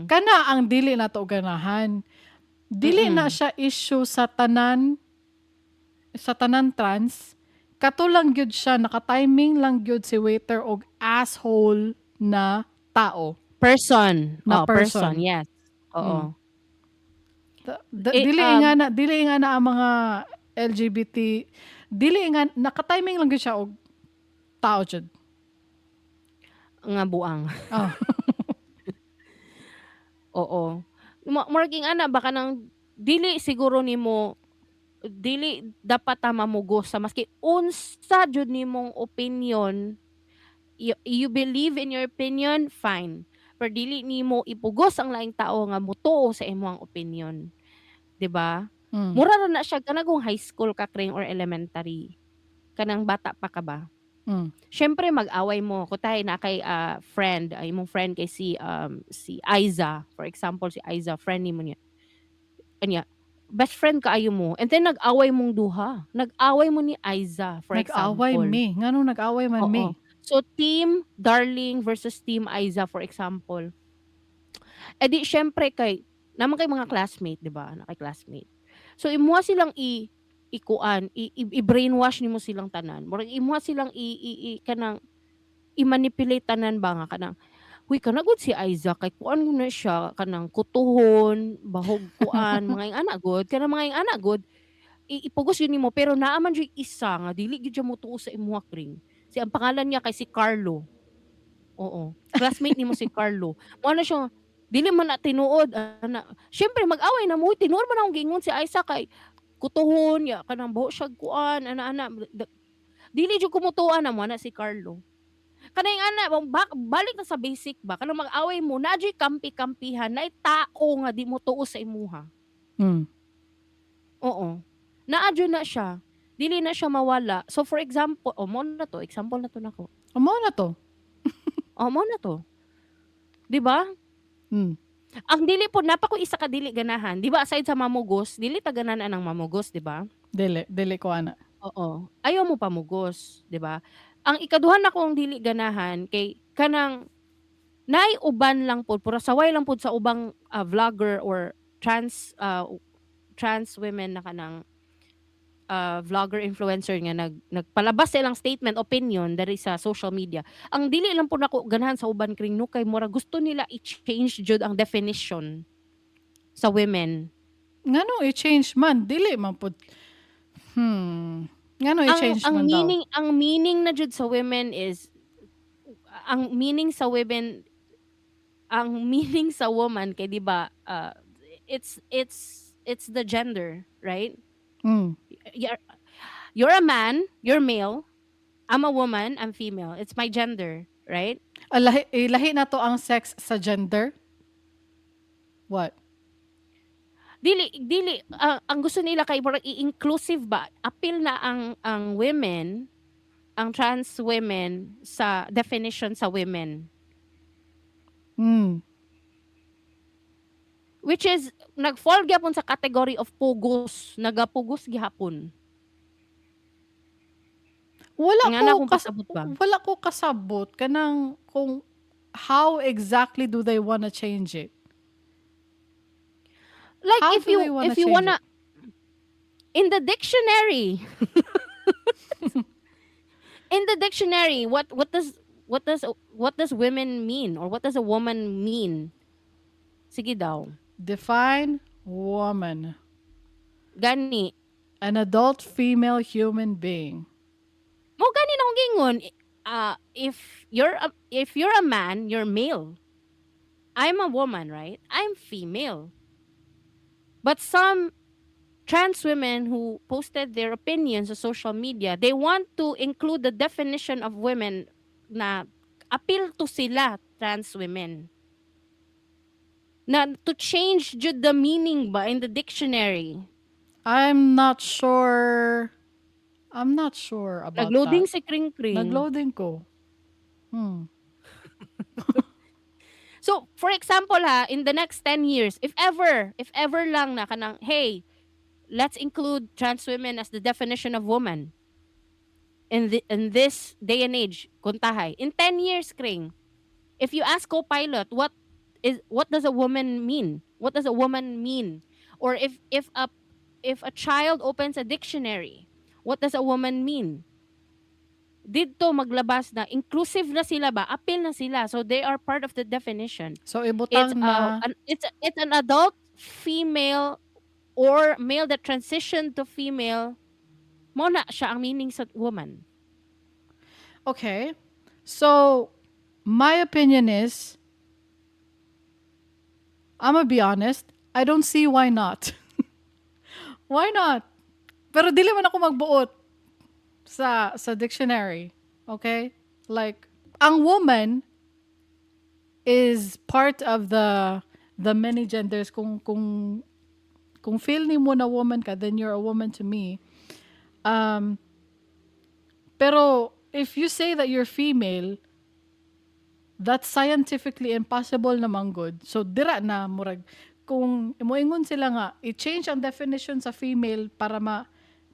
Kana ang dili nato ganahan. Dili na siya issue sa tanan trans. Kato lang gyud siya, naka-timing lang gyud si waiter og asshole na tao. Person. Na Oh, person, person. Yes. Oo. Eh, Dili nga na dili nga na ang mga LGBT, dili nga naka-timing lang gyud siya og tao jud. Nga buang. Oh. Oo. Murag ana ba, kanang dili siguro nimo, dili dapat ta mamugos sa maski unsa jud nimong opinion. You believe in your opinion, fine. Pero dili nimo ipugos ang laing tao nga mutuo sa imong opinion. 'Di ba? Mm. Mura ra na siya kanang kung high school ka, Kring, or elementary. Kanang bata pa ka ba? Mm. Syempre mag-away mo kutay na kay friend, ay imong friend kay si Aiza, for example, si Aiza, friend nimo niya. Anya, best friend kaayo mo and then nag-away mong duha. Nag-away mo ni Aiza, for Nag-away example. mi. Nganong nag-away man mi? Oo. So team Darling versus team Aiza, for example. Eh di syempre kay naman kay mga classmate, di ba? Na kay classmate. So imuha silang i ikuan, i-brainwash nimo silang tanan. Murag imuha silang i kanang i-manipulate tanan ba nga kanang, "Huy, kana gud si Aiza kay kuan na siya, kanang kutuhon, bahog kuan," mga ing-ana gud, kanang mga ing-ana gud. Ipugos yun nimo, pero naa man jud isa nga dili gyud siya motuo sa imuha, Kring. Si ang pangalan niya kay si Carlo. Oo. Classmate nimo si Carlo. Mo na siya, "Dili man na tinuod," ana. Syempre mag-away na mo, "Uy, tinuod man akong giingon si Aiza kay kutuhon ya, kanang buho siya kuan, ana ana. Dili jud ko mutuo na mo na si Carlo." Kanang ana balik na sa basic ba, kanang mag-away mo na jud kampi-kampihan, naay tao nga di mo tuo sa imuha. Oo. Naa jud na siya. Dili na siya mawala. So for example, oh, mo na to, example na to nako. Oh, mao na to. Oh, mo na to. 'Di ba? Mm. Ang dili po napa ko isa ka dili ganahan. 'Di ba aside sa mamugos, dili ta ganahan ang mamugos, 'di ba? Dili, dili ko ana. Oo. Ayaw mo pamugos, 'di ba? Ang ikaduha na kong dili ganahan kay kanang naay uban lang pod, pura saway lang pod sa ubang vlogger or trans women na kanang vlogger influencer nga nagpalabas sa ilang statement, opinion diri sa social media. Ang dili lang po nako ganahan sa uban, Kring, no, kay mura gusto nila i-change jud ang definition sa women. Ngano i-change man? Dili man pud. Ngano Ang i-change ang man daw? Meaning na jud sa women is ang meaning sa women, ang meaning sa woman kay, di ba, it's the gender, right? Mm. You're a man, you're male. I'm a woman, I'm female. It's my gender, right? Ah, lahi, eh, lahi na to ang sex sa gender? What? Dili dili ang gusto nila kay murag i-inclusive ba? Apil na ang women, ang trans women sa definition sa women. Which is nag-fall gyapon sa category of pugos, nagapugos gihapon. Wala Nga na ko akong pasabot ba? Wala ko kasabot kanang kung how exactly do they wanna change it? Like How if do you they wanna if you change wanna it? In the dictionary, what does women mean or what does a woman mean? Sige daw. Define woman. Gani. An adult female human being. Mo gani na akong gingon, if you're a man, you're male. I'm a woman, right? I'm female. But some trans women who posted their opinions sa social media, they want to include the definition of women na appeal to sila trans women. Na to change jud the meaning ba in the dictionary. I'm not sure. I'm not sure about Nagloading that. Si Kring Kring. Nagloading ko. So, for example ha, in the next 10 years, if ever lang na kanang, "Hey, let's include trans women as the definition of woman." In this day and age, kuntahay. In 10 years, Kring, if you ask Copilot, what does a woman mean? What does a woman mean? Or if a child opens a dictionary, what does a woman mean? Didto maglabas na inclusive na sila ba? Apil na sila. So they are part of the definition. So It's ibutang na it's an adult female or male that transitioned to female. Mao na siya ang meaning sa woman. Okay. So my opinion is, I'm gonna be honest, I don't see why not. Why not? Pero dili man ako magbuot sa dictionary. Okay? Like, ang woman is part of the many genders. Kung feel nimo na woman ka, then you're a woman to me. Pero if you say that you're female, that's scientifically impossible naman gud. So dira na murag kung moingon sila nga i-change ang definition sa female para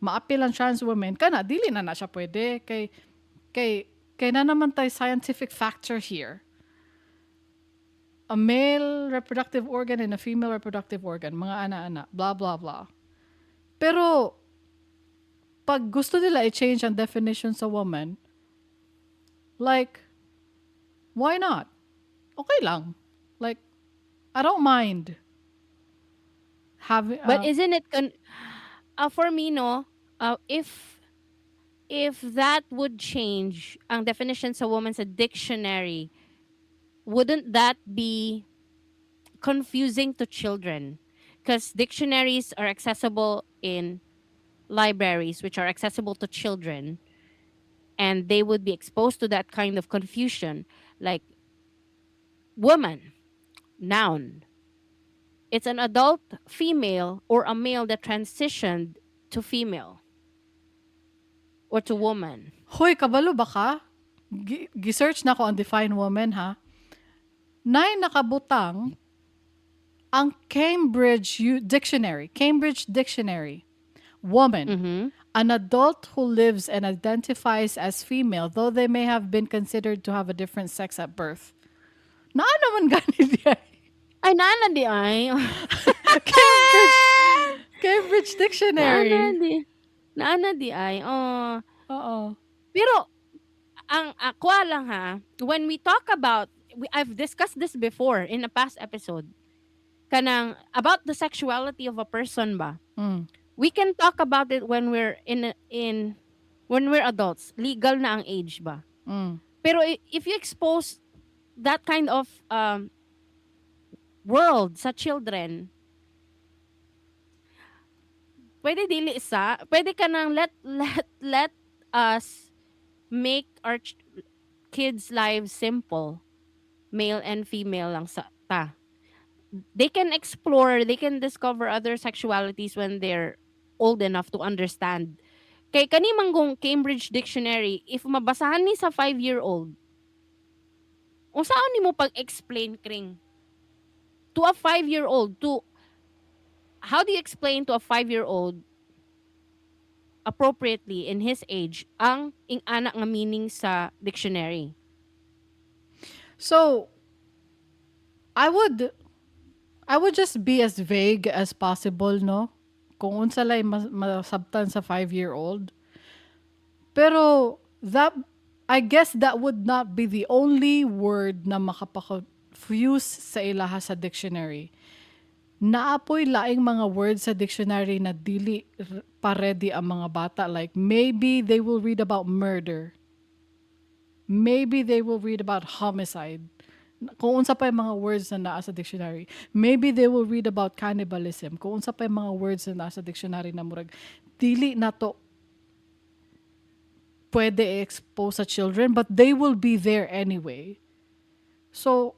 maapil ang trans women kana, dili na na siya pwede kay naa naman tay scientific factor here. A male reproductive organ and a female reproductive organ, mga ana-ana, blah blah blah. Pero pag gusto nila i-change ang definition sa woman, like, why not? Okay lang. Like, I don't mind having But isn't it for me, no, if that would change ang definition sa woman sa dictionary, wouldn't that be confusing to children? Because dictionaries are accessible in libraries, which are accessible to children, and they would be exposed to that kind of confusion. Like, woman, noun. It's an adult female or a male that transitioned to female or to woman. Hoy, kabalo ba ka? Gi-search nako ang define woman ha. Nay nakabutang ang Cambridge Dictionary, Cambridge Dictionary. Woman, an adult who lives and identifies as female, though they may have been considered to have a different sex at birth. Naa naman gani diay. Ay, naa na diay. Cambridge Dictionary. Naa na di. Naa na diay. Oh. Oo. Pero ang ako lang ha, when we talk about I've discussed this before in a past episode. Kanang about the sexuality of a person ba? We can talk about it when we're in when we're adults. Legal na ang age ba? Pero if you expose that kind of world sa children, pwede dili sa, pwede ka nang let us make our kids' lives simple. Male and female lang sa ta. They can explore, they can discover other sexualities when they're old enough to understand. Kay kani manggong Cambridge Dictionary, if mabasahan ni sa 5-year-old, unsaon nimo pag-explain, Kring? To a 5-year-old, to how do you explain to a 5-year-old appropriately in his age ang ing-ana nga meaning sa dictionary? So I would just be as vague as possible, no? Kung unsa lay masabtan sa 5-year-old. Pero that I guess that would not be the only word na makapa-confuse sa ilaha sa dictionary. Naa poy laing mga words sa dictionary na dili pa ready ang mga bata. Like, maybe they will read about murder. Maybe they will read about homicide. Kung unsa pa yung mga words na naa sa dictionary. Maybe they will read about cannibalism. Kung unsa pa yung mga words na naa sa dictionary na murag dili na to pwede i-expose sa children, but they will be there anyway. So,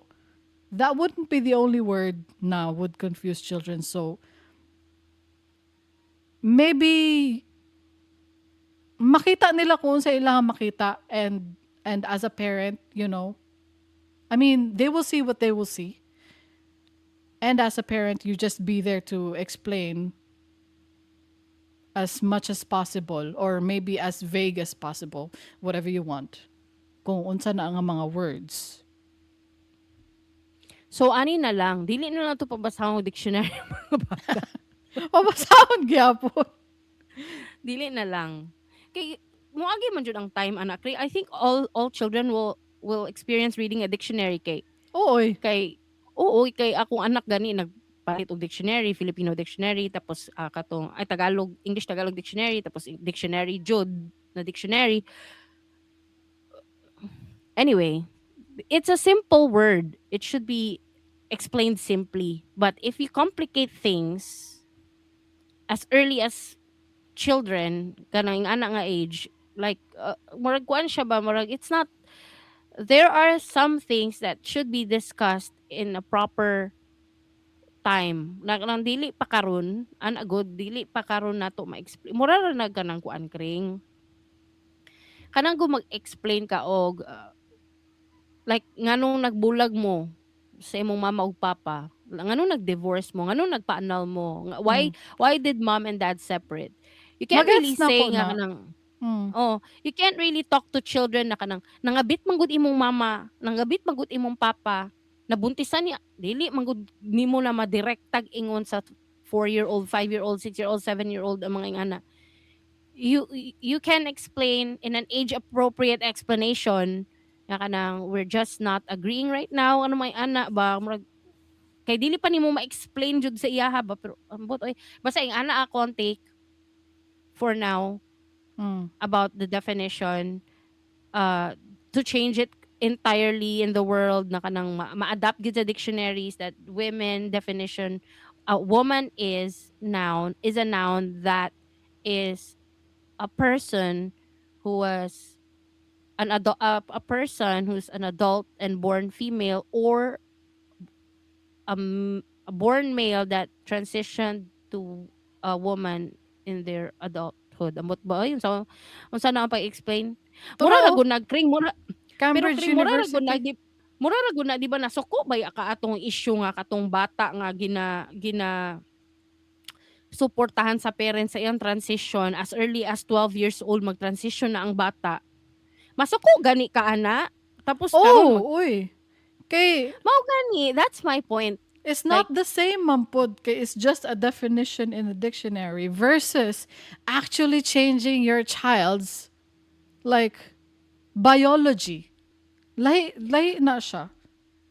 that wouldn't be the only word na would confuse children. So, maybe makita nila kung sa ilang makita and as a parent, I mean, they will see what they will see. And as a parent, you just be there to explain as much as possible or maybe as vague as possible, whatever you want. Kung unsa na ang mga words. So ani na lang, dili na lang to pabasahon og dictionary mga bata. Pabasahon gyapon. Dili na lang. Kay moagi man jud ang time, anak. I think all children will experience reading a dictionary kay Ooy. Kay oo, kay akong anak gani nagpalit og dictionary, Filipino dictionary, tapos katong ay Tagalog, English Tagalog dictionary, tapos dictionary jud na dictionary. Anyway, it's a simple word. It should be explained simply. But if you complicate things as early as children, kanang ana nga age, like murag kuan siya ba, murag it's not, there are some things that should be discussed in a proper time. Na nang dili pa karon, ana gud, dili pa karon nato ma-explain. Mura ra na kanang kuan, kring. Kanang kung mag-explain ka og like nganong nagbulag mo sa imong mama ug papa, nganong nag-divorce mo, nganong nagpa-annul mo, why did mom and dad separate? You can't really Magets na say po nga na. kanang oh, you can't really talk to children na kanang nangabit man gud imong mama, nangabit man gud imong papa, nabuntisan niya, dili man gud nimo na madirektag ingon sa 4-year-old, 5-year-old, 6-year-old, 7-year-old ang mga ingana. You can explain in an age appropriate explanation nga kanang we're just not agreeing right now, ano may ana ba, murag kay dili pa nimo ma-explain jud sa iyaha ba, pero ambot oy, basta ing ana ako ang take for now about the definition, to change it entirely in the world na kanang ma-adapt gid sa dictionaries that women definition, a woman is a noun that is a person who was an adult, a person who's an adult and born female or a born male that transitioned to a woman in their adulthood. Ambot ba yun? So, unsa na ang pag-explain? Mura ra True. gud nag kring mura pero Cambridge kring mura ra gud University. Na mura ra gud na, di ba nasuko ba ka atong issue nga katong bata nga gina suportahan sa parents sa iyang transition as early as 12 years old, mag-transition na ang bata. Masuko gani ka ana. Tapos karon Oh, uy. Kay mao gani, that's my point. It's not the same man pod kay it's just a definition in the dictionary versus actually changing your child's like biology. Lahi lahi na siya.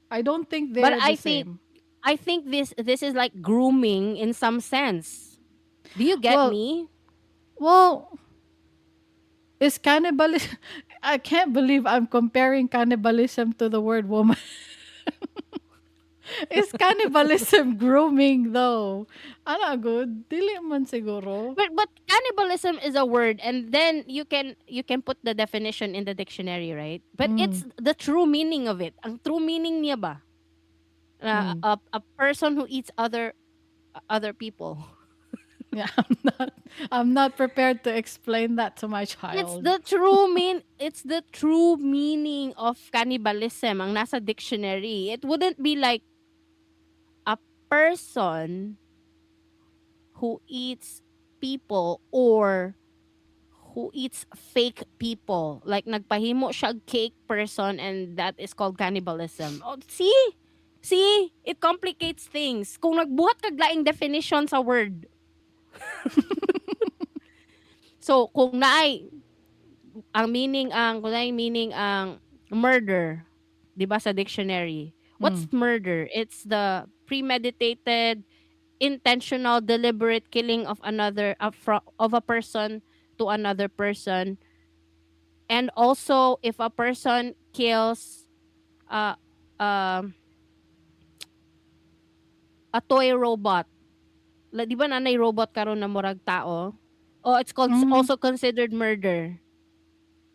I don't think they're But the I think same. I think this is like grooming in some sense. Do you get Well, me? Well, is cannibalism, I can't believe I'm comparing cannibalism to the word woman. Is cannibalism grooming though? Ana gud, dili man siguro. But cannibalism is a word and then you can put the definition in the dictionary, right? But it's the true meaning of it. Ang true meaning niya ba? Na a person who eats other people. Yeah, I'm not prepared to explain that to my It's child. the true meaning of cannibalism ang nasa dictionary. It wouldn't be like a person who eats people or who eats fake people. Like nagpahimo siya og cake person and that is called cannibalism. Oh, see? See? It complicates things. Kung nagbuhat kag laing definition sa word. So, kung naay meaning ang murder, 'di ba sa dictionary? What's murder? It's the premeditated, intentional, deliberate killing of another of a person to another person. And also, if a person kills a toy robot. La, di ba nanay robot karon na murag tao? Oh, it's called also considered murder.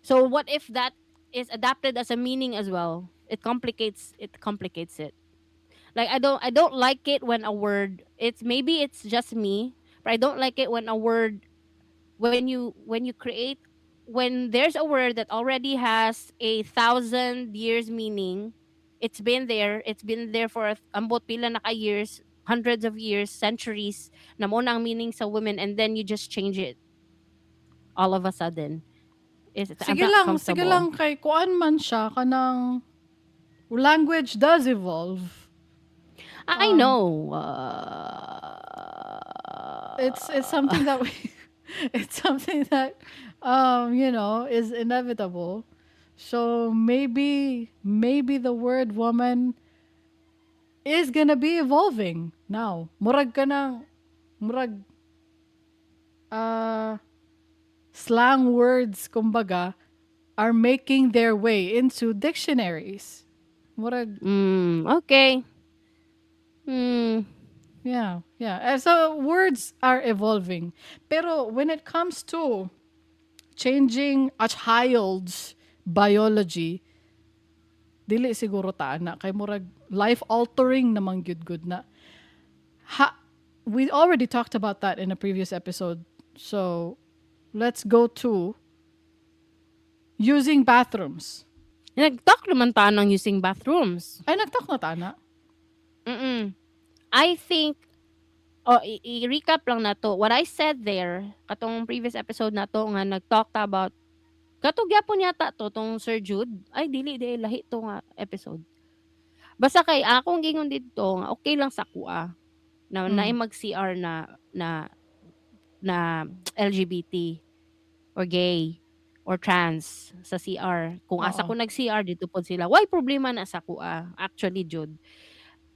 So what if that is adapted as a meaning as well? It complicates it. Like I don't like it when a word, it's maybe it's just me, but I don't like it when a word when you create when there's a word that already has a thousand years meaning. It's been there. It's been there for ambot pila na ka years, hundreds of years, centuries, na mao na ang meaning sa women, and then you just change it all of a sudden. I'm Sige not lang, sige comfortable. Lang kay kuan man siya, kanang language does evolve. I know. It's something that is inevitable. So maybe the word "woman" is gonna be evolving now. Murag kanang murag slang words kumbaga are making their way into dictionaries. Murag Okay. Yeah. So words are evolving. Pero when it comes to changing a child's biology, dili siguro ta na kay murag life altering namang gyud gud na. Ha, we already talked about that in a previous episode. So let's go to using bathrooms. Nag-talk naman ta ng using bathrooms. Ay, nag-talk na ta na. I think, oh, i-recap lang na to. What I said there, katong previous episode na to, nga nag-talk ta about, kato gyapon yata to, tong Sir Jude. Ay, dili, di, lahi to nga episode. Basta kay akong gingon dito, nga okay lang sa akoa na naay mag-CR na LGBT or gay or trans sa CR. Kung asa Oo. Ko nag-CR, dito pod sila. Why problema na sa akoa? Actually, Jude.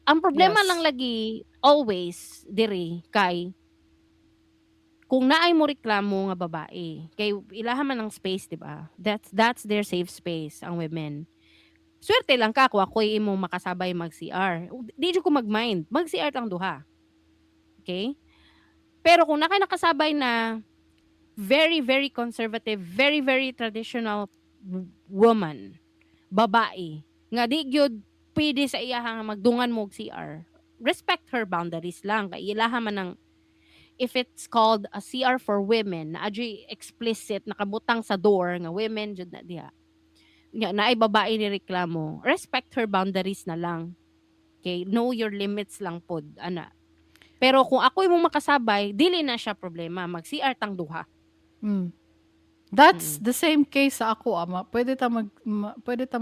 Ang problema lang lagi always diri kay kung naay mo reklamo nga babae kay ilaha man ang space, di ba? That's their safe space, ang women. Swerte lang ka kung ako'y imong makasabay mag CR. Di jud ko mag-mind, mag CR tang duha, okay? Pero kung naka nakasabay na very, very conservative, very, very traditional woman, babae nga di gyud pwede sa iya nga magdungan mo og CR, respect her boundaries lang kay ilaha man ang, if it's called a CR for women, na adyoy explicit nakabutang sa door nga women jud na diha. Nya naay babae ni reklamo, respect her boundaries na lang. Okay, know your limits lang pod ana. Pero kung ako imong makasabay, dili na siya problema, mag CR tang duha. That's the same case sa ako ama. Pwede ta mag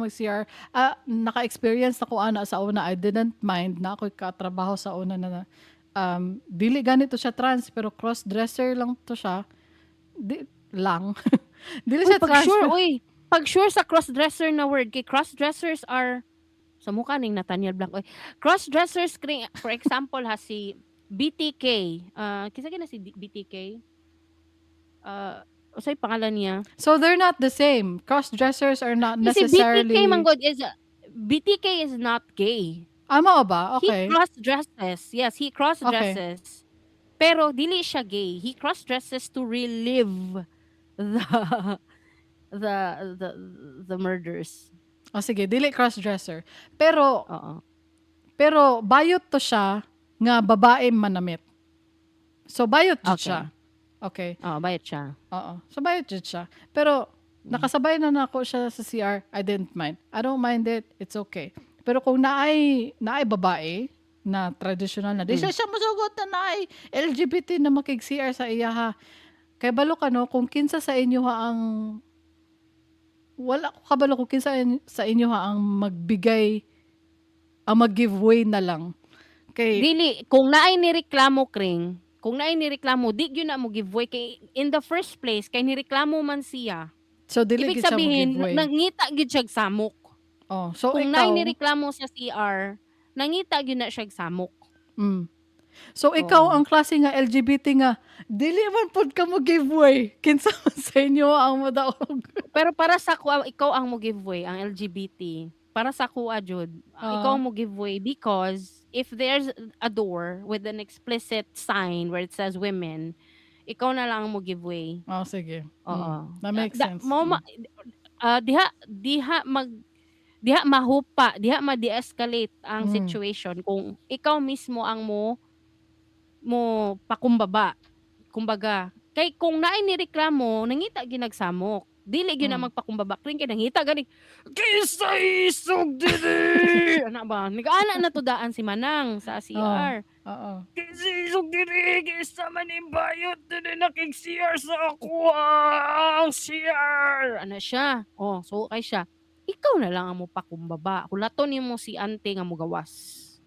CR. Ah, naka-experience ako ana sa una. I didn't mind na ako'y katrabaho sa una na dili ganito siya trans pero cross-dresser lang to siya. Di lang. Dili Uy, siya pag trans. Sure, uy, pag sure sa cross-dresser na word, kay cross-dressers are, sa mukha ning Nathaniel Blanco. Uy, cross-dressers, for example, ha, si BTK. Kinsa na si BTK? Usay pangalan niya? So they're not the same. Cross-dressers are not Kasi necessarily BTK man gud is BTK is not gay. Ah, mao ba? He cross-dresses. Yes, he cross-dresses. Pero dili siya gay. He cross-dresses to relive the murders. O sige, dili cross-dresser. Pero Oo. Pero bayot to siya nga babae manamit. So bayot jud siya. Okay. Oo, bayot siya. Oo. So bayot jud siya. Pero nakasabay na nako siya sa CR, I didn't mind. I don't mind it. It's okay. Pero kung naay babae na traditional na di siya musugot na naay LGBT na makig-CR sa iya ha. Kay balo ka no kung kinsa sa inyo ha ang, wala ko kabalo kung kinsa sa inyo ha ang magbigay, ang mag-give way na lang. Kay Dili, kung naay nireklamo, Kring, kung naay nireklamo, di gyud na mo give way kay in the first place kay nireklamo man siya. So dili Ibig gid siya mo sabihin, give way. Nangita gyud siya samok. Oh, so Kung ikaw naay nireklamo sa CR, nangita gyud na siya samok. So ikaw Oo. Ang klase nga LGBT nga dili man pud ka mo give way. Kinsa man sa inyo ang modaog? Pero para sa ako, ikaw ang mo give way, ang LGBT. Para sa akoa jud, ikaw ang mo give way because if there's a door with an explicit sign where it says "women," ikaw na lang ang mo give way. Oh, sige. Oo. That makes sense. Mo diha mahupa, diha ma-de-escalate ang situation kung ikaw mismo ang mo pakumbaba. Kumbaga, Kay kung naay nireklamo, nangita gyud nagsamok. Dili gyud na magpakumbaba, Kring, kay nangita gani, "Kinsa isog diri?" Ana ba? Nag-ana na to daan si Manang sa CR. "Kinsa isog diri? Kinsa man ning bayot diri nakig CR sa ako ang CR?" Ana siya. Oh, so kay siya. Ikaw na lang ang mopakumbaba. Hulaton nimo si ante nga mogawas.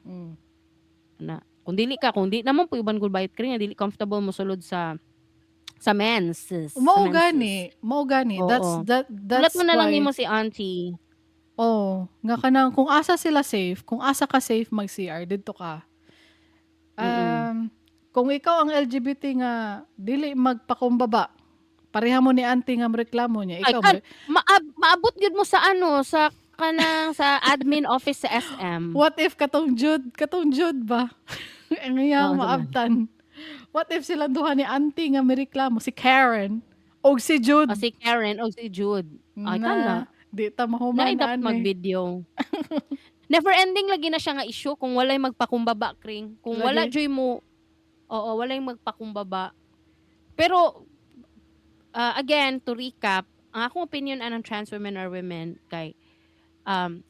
Ana. Kung dili ka, kung di naman po uban gud bayot, Kring, nga dili comfortable mo sulod sa men's. Sa Mao men's. gani, mao gani. That's Hulat that's mo na lang why nimo si auntie. Oh, nga kanang kung asa sila safe, kung asa ka safe mag CR, didto ka. Kung ikaw ang LGBT nga dili magpakumbaba, pareha mo ni auntie nga reklamo niya, Ay, ikaw kan, maabot gyud mo sa ano, sa kanang sa admin office sa SM. What if katong Jude ba? Ang iyang Oo, naman. maabtan. What if sila duha ni auntie nga mireklamo, si Karen og si Jude? O si Karen o si Jude. Ay, Na, kana. di ta mahuman Naay dapat ani. mag-video. Never ending lagi na siya nga issue kung walay magpakumbaba, Kring. Kung wala Lagi. joy mo, oo, walay magpakumbaba. Pero again, to recap, ang akong opinion anang trans women are women kay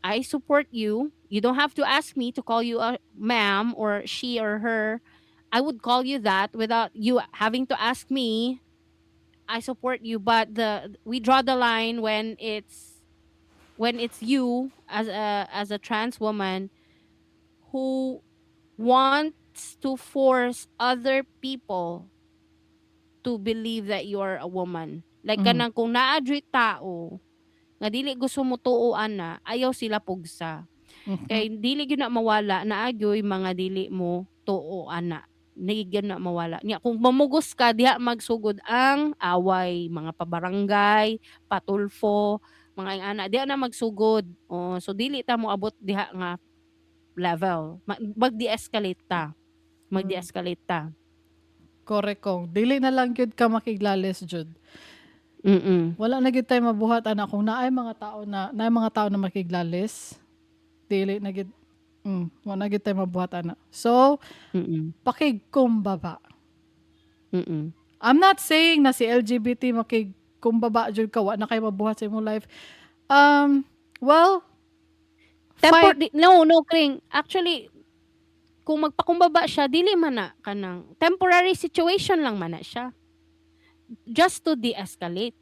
I support you. You don't have to ask me to call you a ma'am or she or her. I would call you that without you having to ask me. I support you, but the we draw the line when it's you as a trans woman who wants to force other people to believe that you are a woman. Like kanang kung naa juy tao nga dili gusto mo tuo ana, ayaw sila pugsa. Kay dili gyud na mawala naa gyoy mga dili mo tuo ana. Dili gyud na mawala. Nya kung mamugos ka diha magsugod ang away, mga pabarangay, patulfo, mga ingana diha na magsugod. Oh, so dili ta moabot diha nga level. Mag-de-escalate ta. Mag-de-escalate ta. Correct kong. Dili na lang gyud ka makiglalis jud. Wala na gyud tay mabuhat ana kung naay mga tao na makiglalis. Dili na gyud, wala na gyud tay mabuhat ana. So, pakigkumbaba. I'm not saying na si LGBT makigkumbaba jud ka, wa na kay mabuhat sa imong life. Well, Tempo, fight. No, no, Kring. Actually, kung magpakumbaba siya, dili man na kanang temporary situation lang man na siya. Just to de-escalate.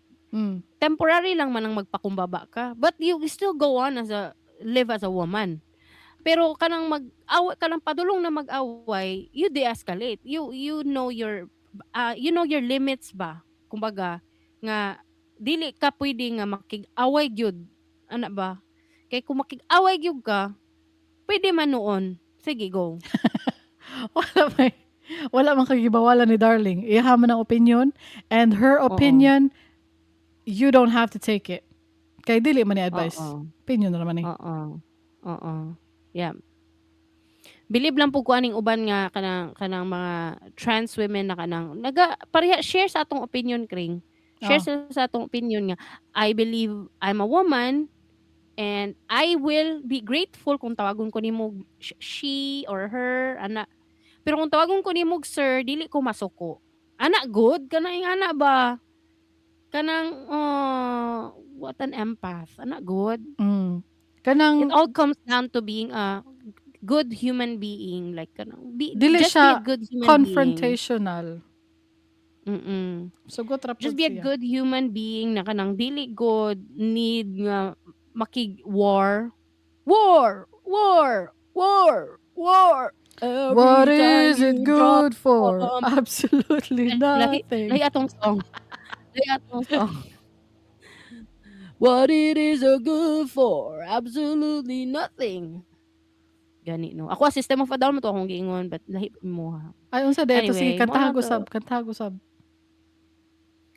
Temporary lang man ang magpakumbaba ka. But you still go on as a live as a woman. Pero kanang mag-away, kanang padulong na mag-away, you de-escalate. You know your limits ba? Kumbaga nga dili ka pwede nga makig-away gyud. Ana ba? Kay kung makig-away gyud ka, pwede man noon. Sige, go. Wala man kagibawalan ni Darling. Iha man ang opinion and her opinion, you don't have to take it. Kay dili man ni advice. Opinion na naman ni. Oo. Oo. Yeah. Believe lang po ko aning uban nga kanang mga trans women na kanang naga pareha share sa atong opinion, Kring. Share sila sa atong opinion nga I believe I'm a woman and I will be grateful kung tawagon ko nimo she or her ana. Pero kung tawagon ko nimo sir, dili ko masuko. Ana good kanang ana ba? Kanang, oh, what an empath. Ana good. Kanang It all comes down to being a good human being, like kanang be, dili just be siya a good human being. Confrontational. Sugot ra Just pud be a siya. Good human being na kanang dili good need nga makig war. War, war, war, war. Every What time is it you drop good for? bomb. Absolutely Lahi, nothing. Lahi atong song. Lahi atong song. What it is a good for? Absolutely nothing. Gani no. Ako System of a Down mo to akong giingon, but lahi mo ha. Ay, unsa diay to? Sige, Anyway, kantahan mo ko na to. sab, kantahan ko sab.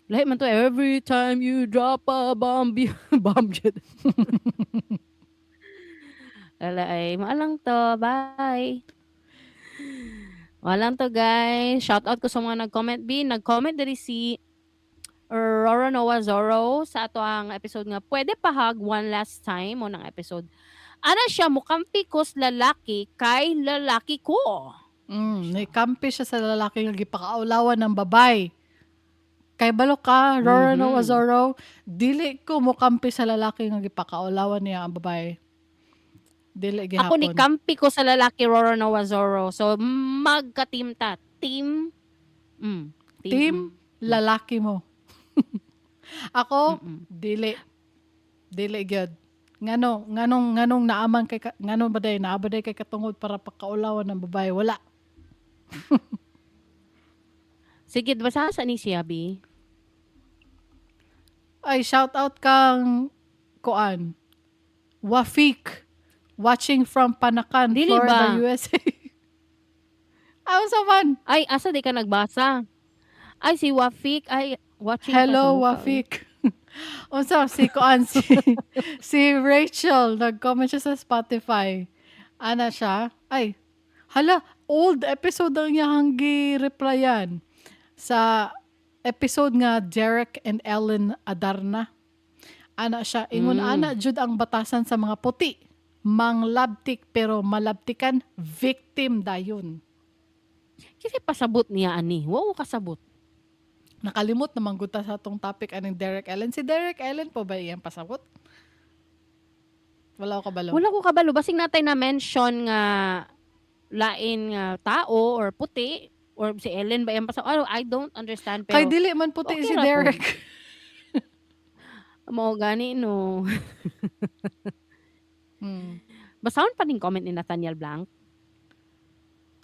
Lahi man to, every time you drop a bomb, you bomb jud. Wala ay, maalang to. Bye. Walang to, guys. Shout out ko sa mga nag-comment B. Nag-comment diri si Roro Noah Zorro sa ato ang episode nga "Pwede pa hug one last time" mo ng episode. Ana siya, mukampi ko sa lalaki kay lalaki ko. Ni kampi siya sa lalaki nga gipakaulawan ng babay. Kay balo ka, Roro no Azoro, dili ko mokampi sa lalaki nga gipakaulawan niya ang babae. Dili gihapon. Ako ni kampi ko sa lalaki, Roro Noah Zorro. So magka-team ta. Team team, Team lalaki mo. Ako dili. Dili gyud. Ngano nganong nganong naaman kay ngano ba day naa ba day kay katungod para pakaulawan ng babae? Wala. Sige, basta sa ni siya, Bi. Ay, shout out kang kuan. Wafik, watching from Panacan, Dili Florida, ba? USA. Aw sa man. Ay, asa di ka nagbasa? Ay, si Wafik. Ay, watching pa sa Hello, mukha, oy. Wafik. Unsa si kuan si Rachel, nag-comment siya sa Spotify. Ana siya? Ay, hala, old episode ang iyang gi-replyan sa episode nga Derek and Ellen Adarna. Ana siya, ingon ana jud ang batasan sa mga puti. Manglabtik pero malabtikan, victim dayon. Kasi pasabot niya ani. Wow, kasabot. Nakalimot naman gud ta sa atong topic aning Derek Ellen. Si Derek Ellen po ba iyang pasabot? Wala ko kabalo. Wala ko kabalo. Basing natay na mention nga lain nga tao or puti or si Ellen ba iyang pasabot. Oh, I don't understand pero Kay dili man puti okay si ra po. Derek. Mao gani no. Basahon pa ning comment ni Nathaniel Blanc.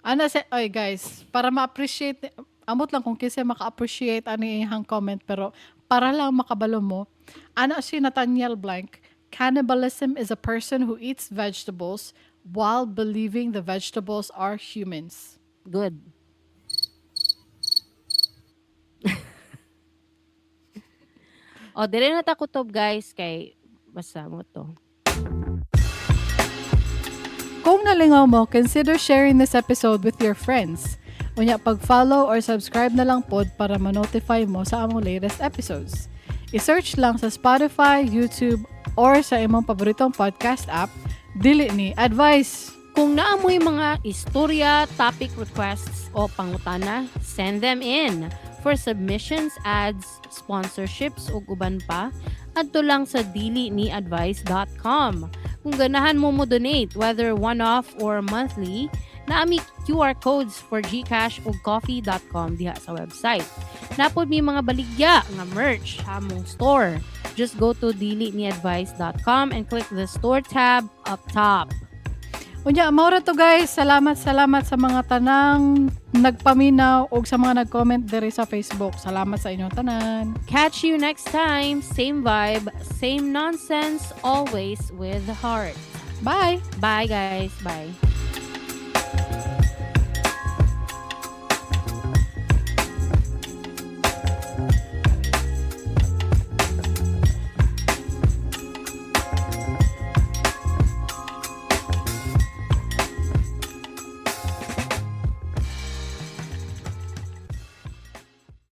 Ana si, oy guys, para ma-appreciate, amot lang kung kinsa maka-appreciate ani iyang comment, pero para lang makabalo mo, ana si Nathaniel Blanc, "Cannibalism is a person who eats vegetables while believing the vegetables are humans." Good. O, dire na ta kutob, guys, kay basta mo to. Kung nalingaw mo, consider sharing this episode with your friends. Unya, pag-follow or subscribe na lang pod para ma-notify mo sa among latest episodes. I-search lang sa Spotify, YouTube, or sa imong paboritong podcast app, Dili Ni Advice. Kung naamoy mga istorya, topic requests, o pangutana, send them in. For submissions, ads, sponsorships, ug uban pa, adto lang sa diliniadvice.com. Kung ganahan mo mo donate, whether one-off or monthly, naami QR codes for GCash ug coffee.com diha sa website. Napod mi mga baligya nga merch sa among store. Just go to diliniadvice.com and click the store tab up top. Unya, mao ra to, guys. Salamat, salamat sa mga tanang nagpaminaw o sa mga nag-comment diri sa Facebook. Salamat sa inyong tanan. Catch you next time. Same vibe, same nonsense, always with heart. Bye! Bye, guys. Bye.